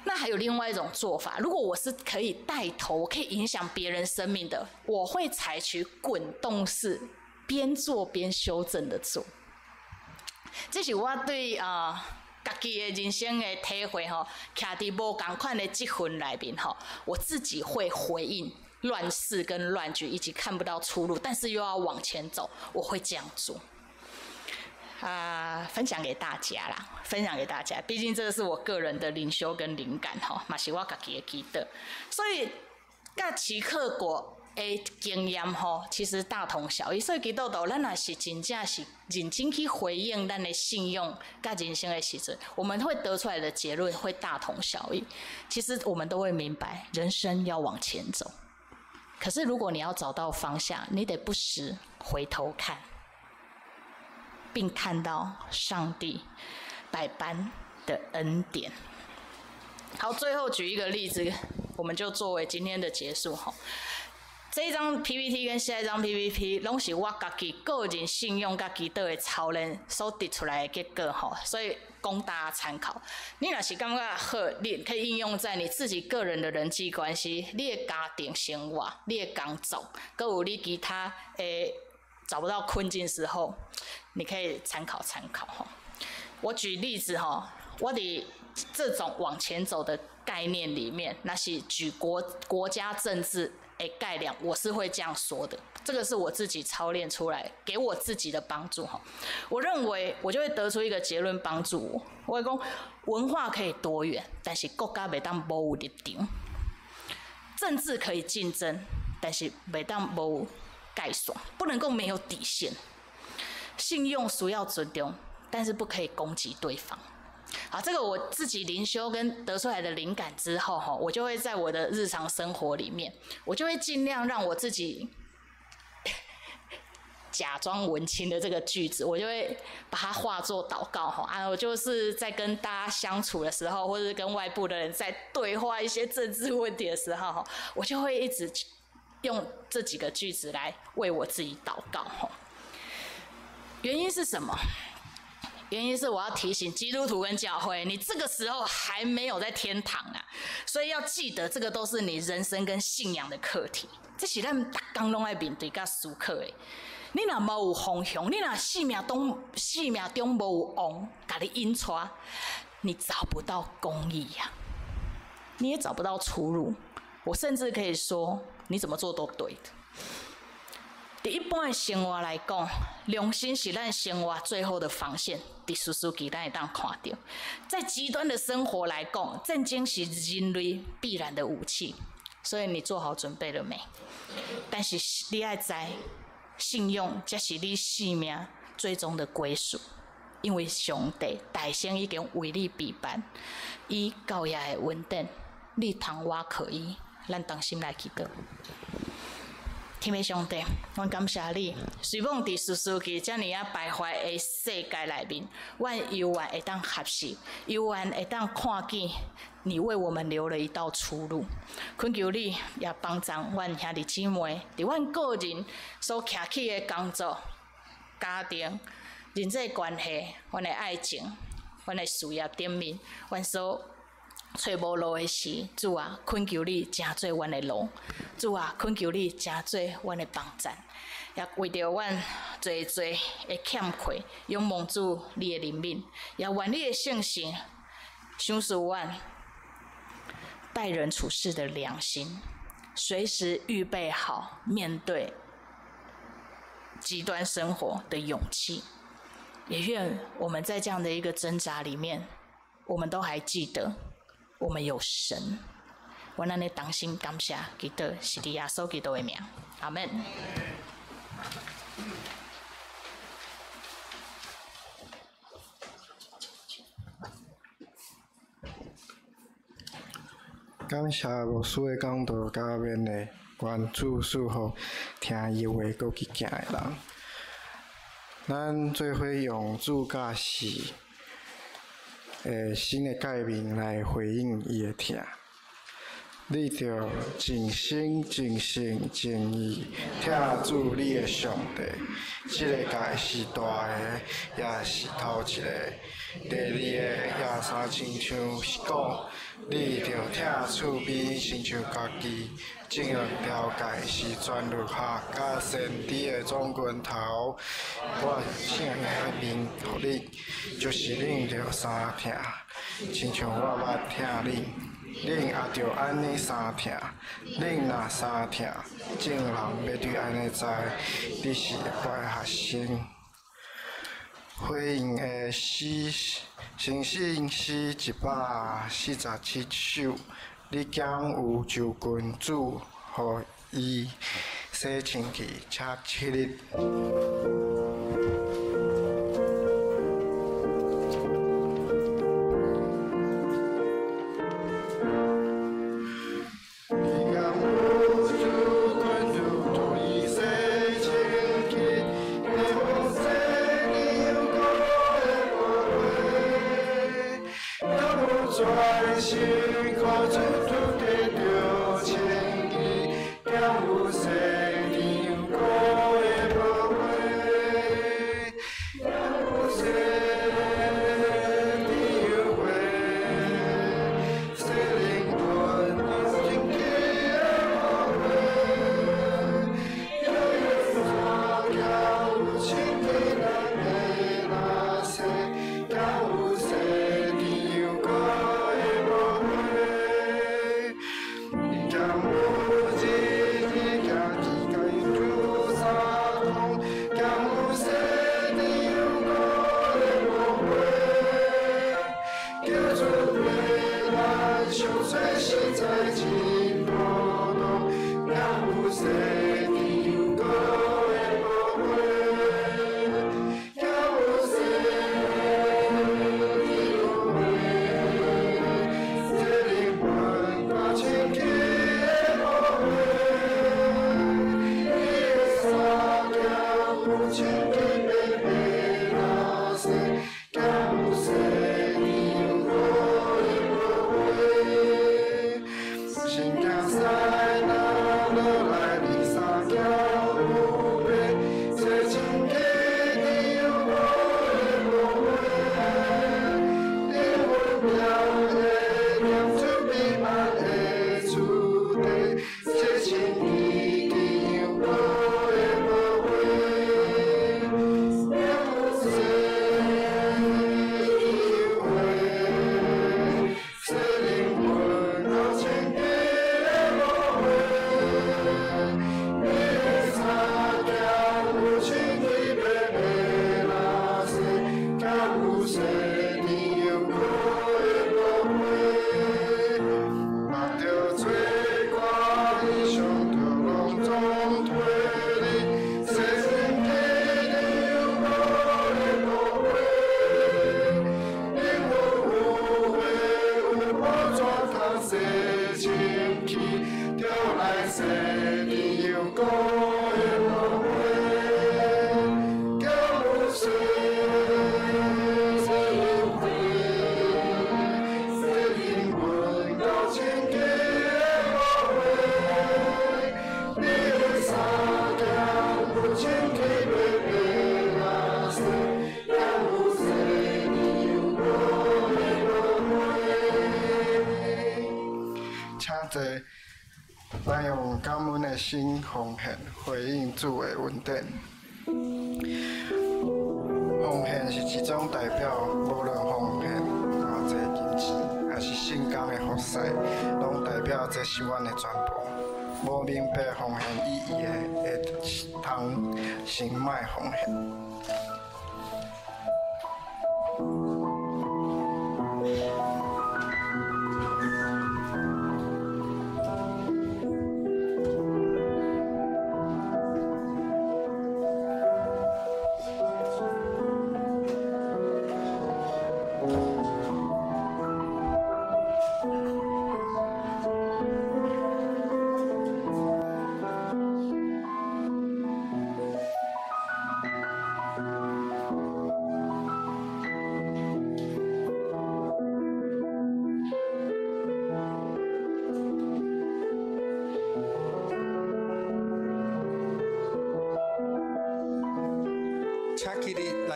那还有另外一种做法，如果我是可以带头，我可以影响别人生命的，我会采取滚动式，边做边修正的做。这是我对家己的人生的体会吼，徛佇無仝款的積分內面吼，我自己會回應亂世跟亂局，以及看不到出路，但是又要往前走，我會這樣做。啊，分享給大家啦，分享給大家，畢竟這個是我個人的靈修跟靈感吼，嘛是我家己的祈禱，所以佮齊克果的經驗吼，其實大同小異。所以基督徒，咱若是真正是認真去回應咱的信仰佮人生的時陣，我們會得出來的結論會大同小異。其實我們都會明白，人生要往前走。可是如果你要找到方向，你得不時回頭看，並看到上帝百般的恩典。好，最後舉一個例子，我們就作為今天的結束吼。這一張 PPT 跟下一張 PPT 攏是我家己個人信仰佮祈禱的操練所得出來的結果吼，所以供大家參考。你若是感覺好，你可以應用在你自己個人的人際關係、你的家庭生活、你的工作，閣有你其他的找不到困境時候，你可以參考參考吼。我舉例子吼，我佇這種往前走的概念裡面，那是舉國家政治的概念，我是會這樣說的。這個是我自己操練出來，給我自己的幫助哈。我認為我就會得出一個結論，幫助我。我會講文化可以多元，但是國家袂當無立場；政治可以競爭，但是袂當無界線，不能夠沒有底線。信用需要尊重，但是不可以攻擊對方。好，這個我自己靈修跟得出來的靈感之後，哈，我就會在我的日常生活裡面，我就會盡量讓我自己假裝文青的這個句子，我就會把它化作禱告，哈啊，我就是在跟大家相處的時候，或者是跟外部的人在對話一些政治問題的時候，哈，我就會一直用這幾個句子來為我自己禱告，哈。原因是什麼？原因是我要提醒基督徒跟教會，你這個時候還沒有在天堂啊，所以要記得這個都是你人生跟信仰的課題。這是咱逐工攏愛面對佮思考的。你若無有方向，你若生命中無有王共你引帶，你找不到公義呀，你也找不到出路。我甚至可以說，你怎麼做都對的。佇一般的生活來講，良心是咱生活最後的防線。佇士師記咱會當看著，在極端的生活來講，戰爭是人類必然的武器。所以你做好準備了沒？但是你愛知，信仰才是你性命最終的歸屬，因為上帝大聖已經為你備辦，伊教育的恩典，你通倚靠伊，咱同心來祈禱。天父上帝，阮感謝你。雖罔佇士師記遮爾仔敗壞的世界內面，阮猶原會當學習，猶原會當看見你為我們留了一道出路。懇求你也幫助阮兄弟姊妹，佇阮個人所徛起的工作、家庭、人際關係、阮的愛情、阮的事業頂面，阮所揣無路的時，主啊，懇求你成做阮的路；主啊，懇求你成做阮的幫贊。也為著阮濟濟的欠缺，仰望主你的憐憫，也願你的聖神賞賜阮待人處事的良心，隨時預備好面對極端生活的勇氣。也願我們在這樣的一個掙扎裡面，我們都還記得我們有神。阮按呢同心感謝，祈禱是佇耶穌基督的名，阿門。感謝牧師的講道佮勉勵，願主賜福聽伊話閣去行的人。咱做伙用主教示的新的誡命來回應伊的疼。你著盡心、盡性、盡意疼主你的上帝。這个誡是大个，也是頭一个。第二个也相親像是講，你著疼厝邊親像家己。這兩條誡是全律法佮先知的總根頭。我請命予恁，就是恁著相疼，親像我捌疼恁。恁也著按呢相疼。恁若相疼，眾人欲對按呢知，你是我的學生。回應的詩，聖詩詩147首，你敢有就近主，予伊洗清氣，請起立。你敢有就近主，予伊洗清氣，會予洗你又閣會無悔？敢有全心靠主拄得著清氣，敢有洗你又閣會無悔？敢有洗你又悔？洗靈魂清氣的寶貝，有衫敢有清氣咱的垃圾，敢有洗你又閣會無悔？你敢有日日行去共主相通？敢有洗你又閣會無悔？求主陪咱相做實在真普通，敢有洗你又閣會無悔？敢有洗你又悔？洗靈魂較清氣的寶貝，你的衫敢有清氣白白垃圾？敢有洗你又閣會無悔？新囝婿若落來，你衫敢有白？洗清氣你又閣會無悔？靈魂表的念出美滿的厝地，洗清氣你又閣會無悔？敢有洗你又悔？洗靈魂較清氣的寶貝，你的衫敢有清氣白白垃圾？敢有洗你又閣會無悔？目著做歌衣裳著攏總脫離，洗清氣你又閣會無悔？靈魂有血有寶怎通洗清氣？著來洗你又閣會無悔？敢有洗洗靈魂，洗靈魂較清氣的寶貝，你的衫敢有清氣白白垃圾？敢有洗你又閣會無悔？請坐，咱用感恩的心奉獻回應主的恩典。奉獻是一種代表，無論奉獻偌濟金錢，抑是聖工的服事，攏代表這是阮的全部。無明白奉獻意義的，會通先莫奉獻。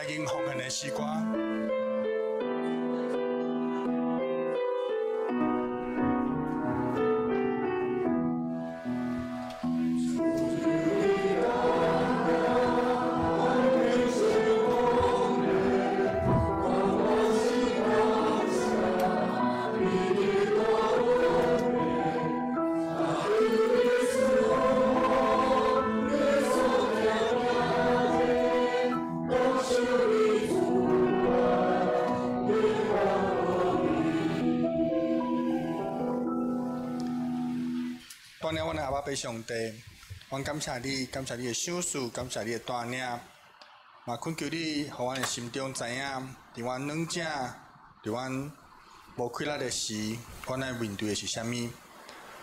来吟奉献的诗歌。上帝，阮感谢你，感谢你的赏赐，感谢你的带领，嘛恳求你，予阮的心中知影，伫阮软弱、伫阮无气力的时，阮爱面对的是啥物？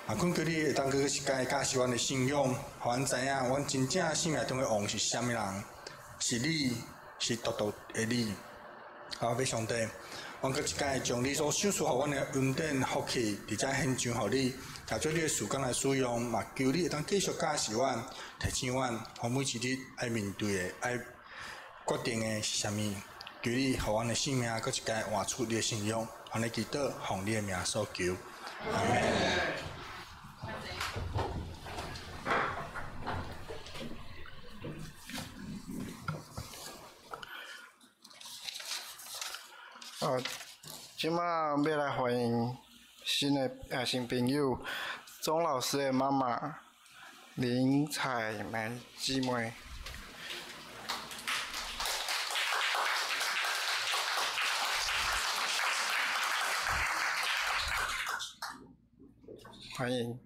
嘛恳求你会当阁一摆教示阮的信仰，予阮知影，阮真正生命中的王是啥物人？是你，是独独的你。阿爸上帝，阮阁一摆将你所赏赐予阮的恩典福气，伫遮献上予你。拿做你的时间来使用，嘛求你会当继续教示阮、提醒阮，予每一日爱面对的、爱决定的是啥物？求你予阮的生命阁一摆活出你的信仰，按呢祈祷，奉你的名所求，阿们。这马欲来欢迎新的新朋友，钟老师的妈妈林彩梅姊妹。欢迎。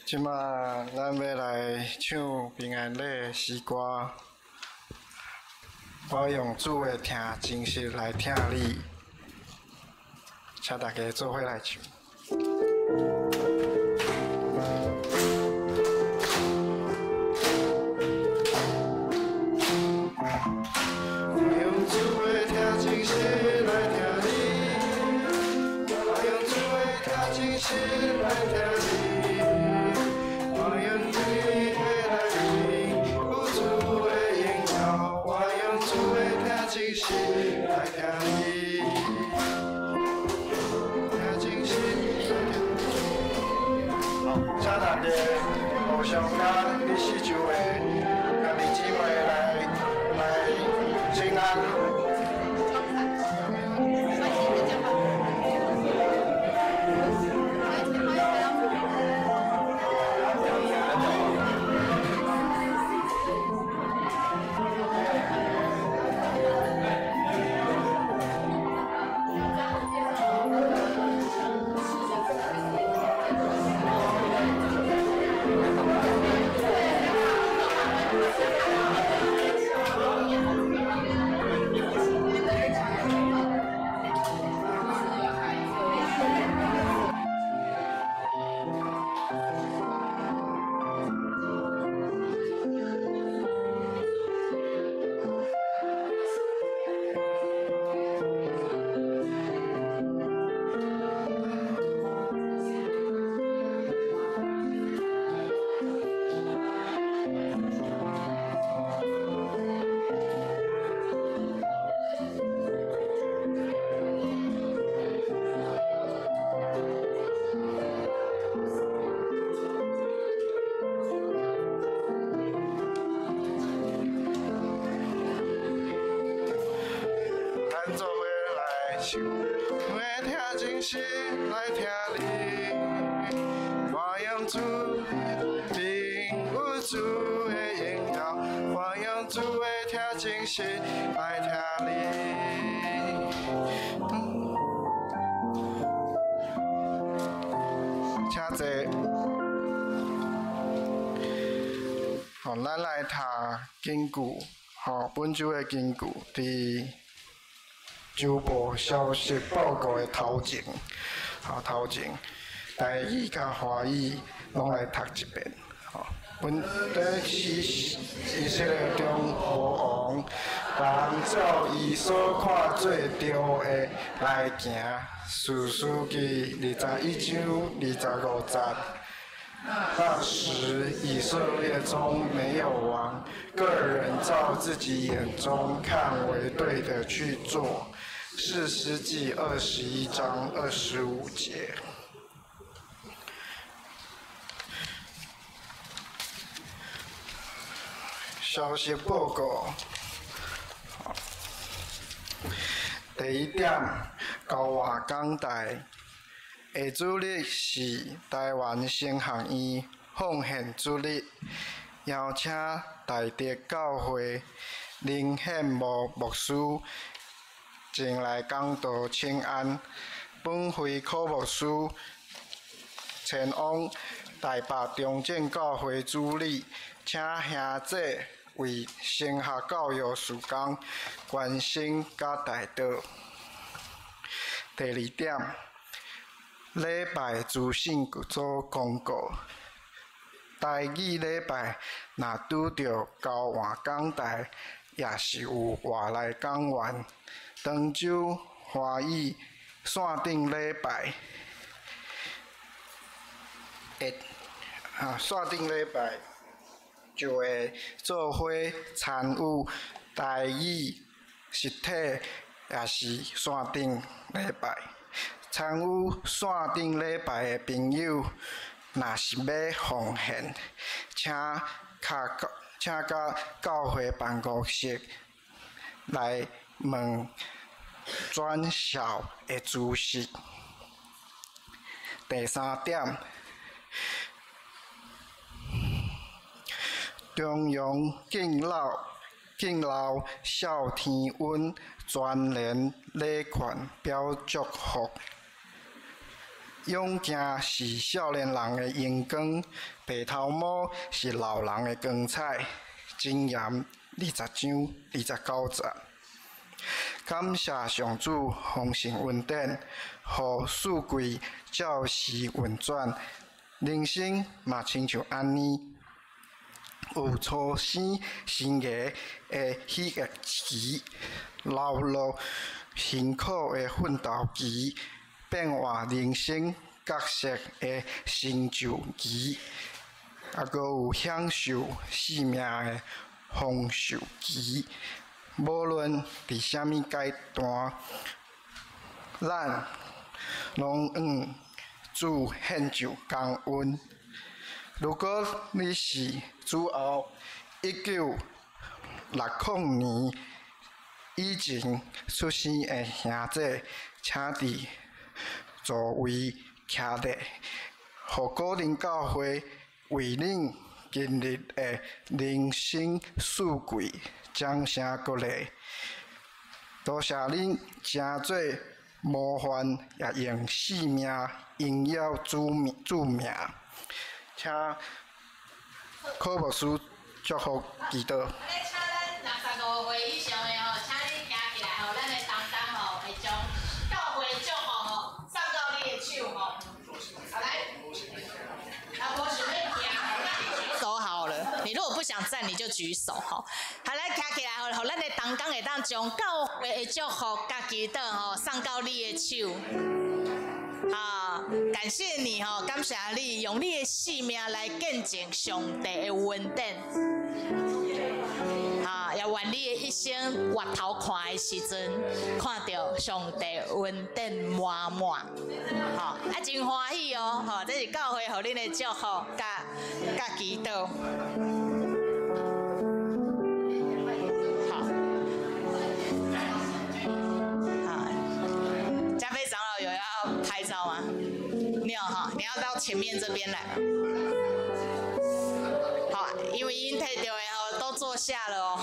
这马咱欲来唱平安礼诗歌，我用主的疼真实来疼你，请大家做伙来唱。用主的疼真实来疼你，我用主的疼真实来疼你。互相佮你四周的兄弟姊妹来请安。咱来读根据，本周的根据，伫周报消息报告的头前，头前，台语佮华语拢来读一遍，本这是以色列中无王，别人照伊所看做著的來行。士師記21章25節。那時以色列中沒有王，各人照自己眼中看為對的去做。士師記21章25節。消息報告。第一點，交換講台的主日是臺灣神學院奉獻主日，邀請大德教會林獻模牧師前來講道請安。本會柯牧師前往台北中正教會主禮，請兄姐為神學教育事工關心佮代禱。第二點，禮拜資訊組公告：台語禮拜若拄著交換講台，也是有外來講員，當週華語線頂禮拜，會線頂禮拜就會做伙參與台語實體，也是線頂禮拜。參與線頂禮拜的朋友，若是欲奉獻，請佮教會辦公室來問轉校的資訊。第三點，中央敬老孝天恩全聯禮券表祝福。勇健是少年人的榮光，白頭毛是老人的光彩。箴言20章29節。感謝上主豐盛恩典，予四季照時運轉，人生嘛親像按呢，有初生新芽的喜悅期，勞碌辛苦的奮鬥期，變換人生角色的成就期，猶閣有享受生命的豐收期。無論佇啥物階段，咱攏向主獻上感恩。如果你是主後1960年以前出生的兄姐，請佇座位徛咧，予高林教會為恁今日的人生四季掌聲鼓勵。多謝恁成做模範，也用生命榮耀主名。請柯牧師祝福祈禱。請咱65歲以上的吼，請你行起來吼，咱的同工吼會將教會祝福吼送到你的手吼。好來，啊，無想欲徛，那你舉手好了。你如果不想站，你就舉手吼。好，來徛起來吼，予咱的同工會當將教會的祝福佮祈禱吼送到你的手。啊，感謝你吼，感謝你用你的生命來見證上帝的恩典。啊，也願你的一生回頭看的時陣，看著上帝恩典滿滿。吼，啊，真歡喜哦！吼，這是教會予恁的祝福，佮祈禱。好，好，嘉飛長老有要拍照嗎？你有哈？你要到前面這邊來。好，因為已經提著的吼都坐下了哦。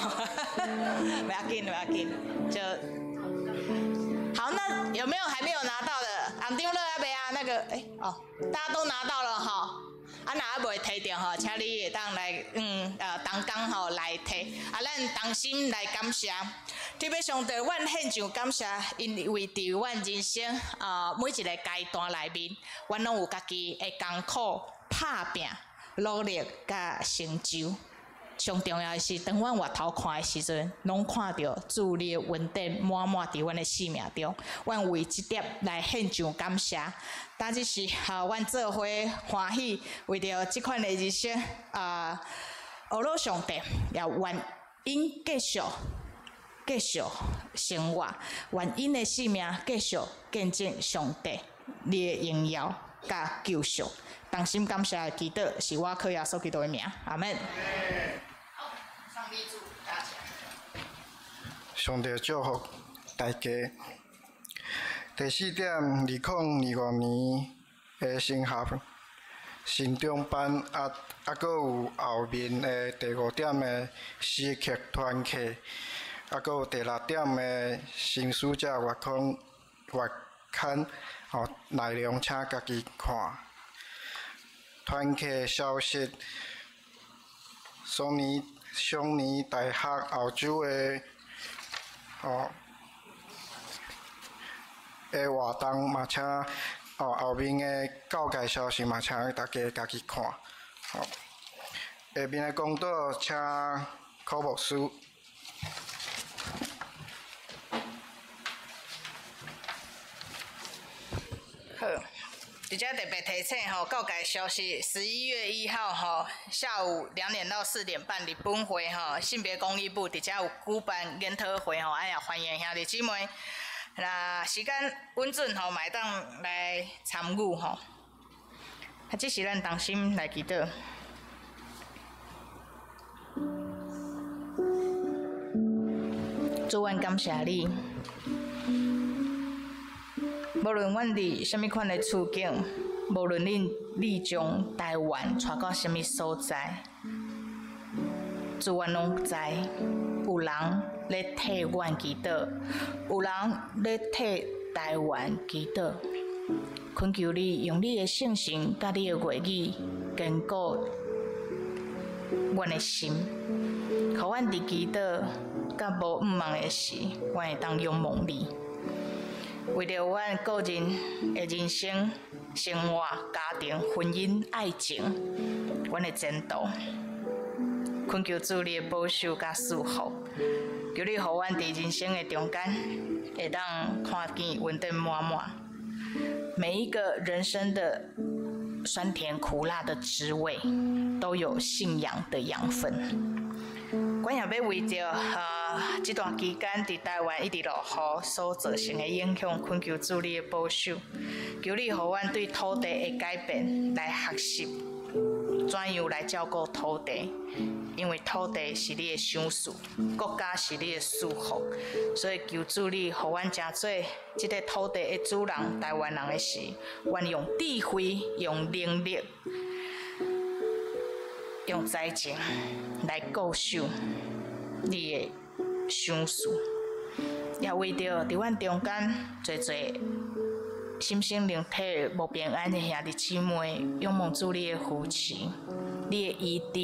不要緊，不要緊，就好。那有沒有還沒有拿到的？紅長老還沒啊？那個，欸，哦，大家都拿到了哈。啊，若猶未提著吼，請你會當來，同工吼來提。啊，咱同心來感謝。特別上帝，阮獻上感謝，因為佇阮人生啊每一個階段內面，阮攏有家己的艱苦、拍拚、努力佮成就。上重要的是，當阮回頭看的時陣，攏看著主你的恩典滿滿佇阮的生命中。阮為這點來獻上感謝。今日是啊，阮做伙歡喜，為著這款的人生啊，學老上帝也願𪜶繼續繼續生活，願𪜶的生命繼續見證上帝你的榮耀佮救贖。同心感謝的祈禱，是我靠耶穌基督的名，阿們。好，上帝祝福大家。上帝祝福大家。第四點，2025年的升學新中班，閣有後面的第五點的時刻團契，閣有第六點的新使者月刊月刊，吼，內容請家己看。團契消息，雙年大學澳洲的吼的活動嘛，請哦後面的教界消息嘛，請大家家己看。吼，下面的講道請柯牧師。好。佇遮特別提醒吼，教界消息，11月1號吼，下午2點到4點半，佇本會吼，性別公益部佇遮有舉辦研討會吼，哎呀，歡迎兄弟姊妹，若時間允准吼，嘛會當來參與吼。啊，這時咱同心來祈禱。主，阮感謝你。無論阮佇啥物款的處境，無論你將台灣帶到啥物所在，主，阮攏知有人咧替阮祈禱，有人咧替台灣祈禱。懇求你用你的聖神佮你的話語堅固阮的心，予阮佇祈禱佮無向望的時，阮會當仰望你。為著阮個人的人生、生活、家庭、婚姻、愛情，阮的前途，懇求主你的保守佮祝福，求你予阮佇人生的中間，會當看見恩典滿滿。每一個人生的酸甜苦辣的滋味，都有信仰的養分。阮也欲為著這段期間佇台灣一直落雨所造成的影響，懇求主你的保守，求你予阮對土地的改變來學習，怎樣來照顧土地，因為土地是你的賞賜，國家是你的祝福，所以求主你予阮成做這個土地的主人，台灣人的時，阮用智慧、用能力、用才情來固守你的賞賜，也為著佇阮中間濟濟心身靈體無平安的兄弟姊妹，仰望主你的扶持、你的醫治、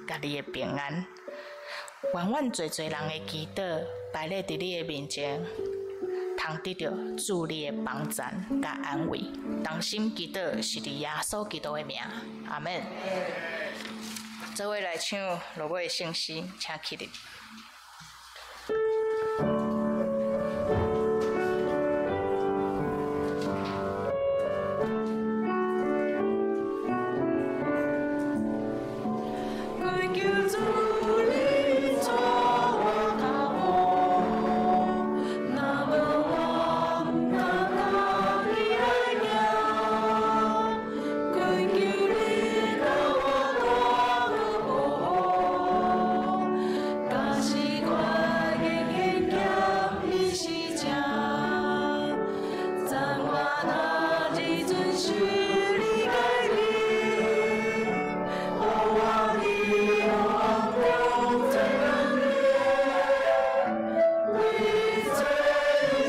佮你的平安。願阮濟濟人的祈禱擺咧佇你的面前，通得著主你的幫贊佮安慰。同心祈禱是佇耶穌基督的名，阿們。做伙來唱落尾的聖詩，請起立。懇求主你帶我腳步，若無我毋通家己來行。懇求你共我大個保護，假使我仍然欠你是正，赞我若日遵守你誡命，予我佇黑暗中做光明，為罪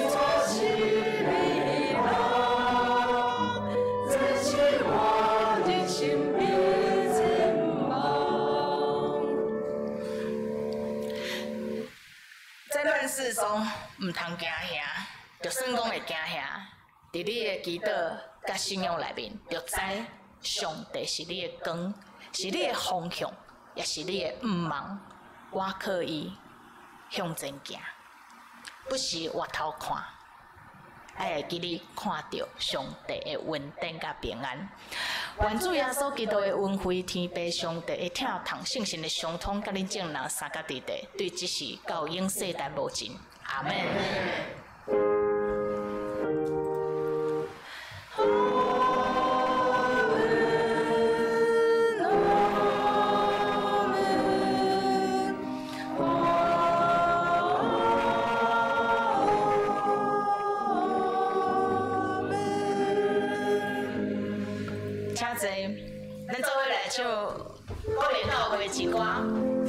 錯失迷人，這是我人生的展望。在亂世中，毋通驚嚇，就算講會驚嚇，佇你的祈禱佮信仰內面，就知上帝是你的光，是你的方向，也是你的毋望，我靠伊向前行，不是回頭看，愛會記你看著上帝的恩典佮平安。願主耶穌基督的恩惠、天父上帝的疼痛、聖神的相通，佮恁眾人相佮佇地，對這時到永世代無盡。阿們。請坐，咱做伙來唱歌林教會之歌。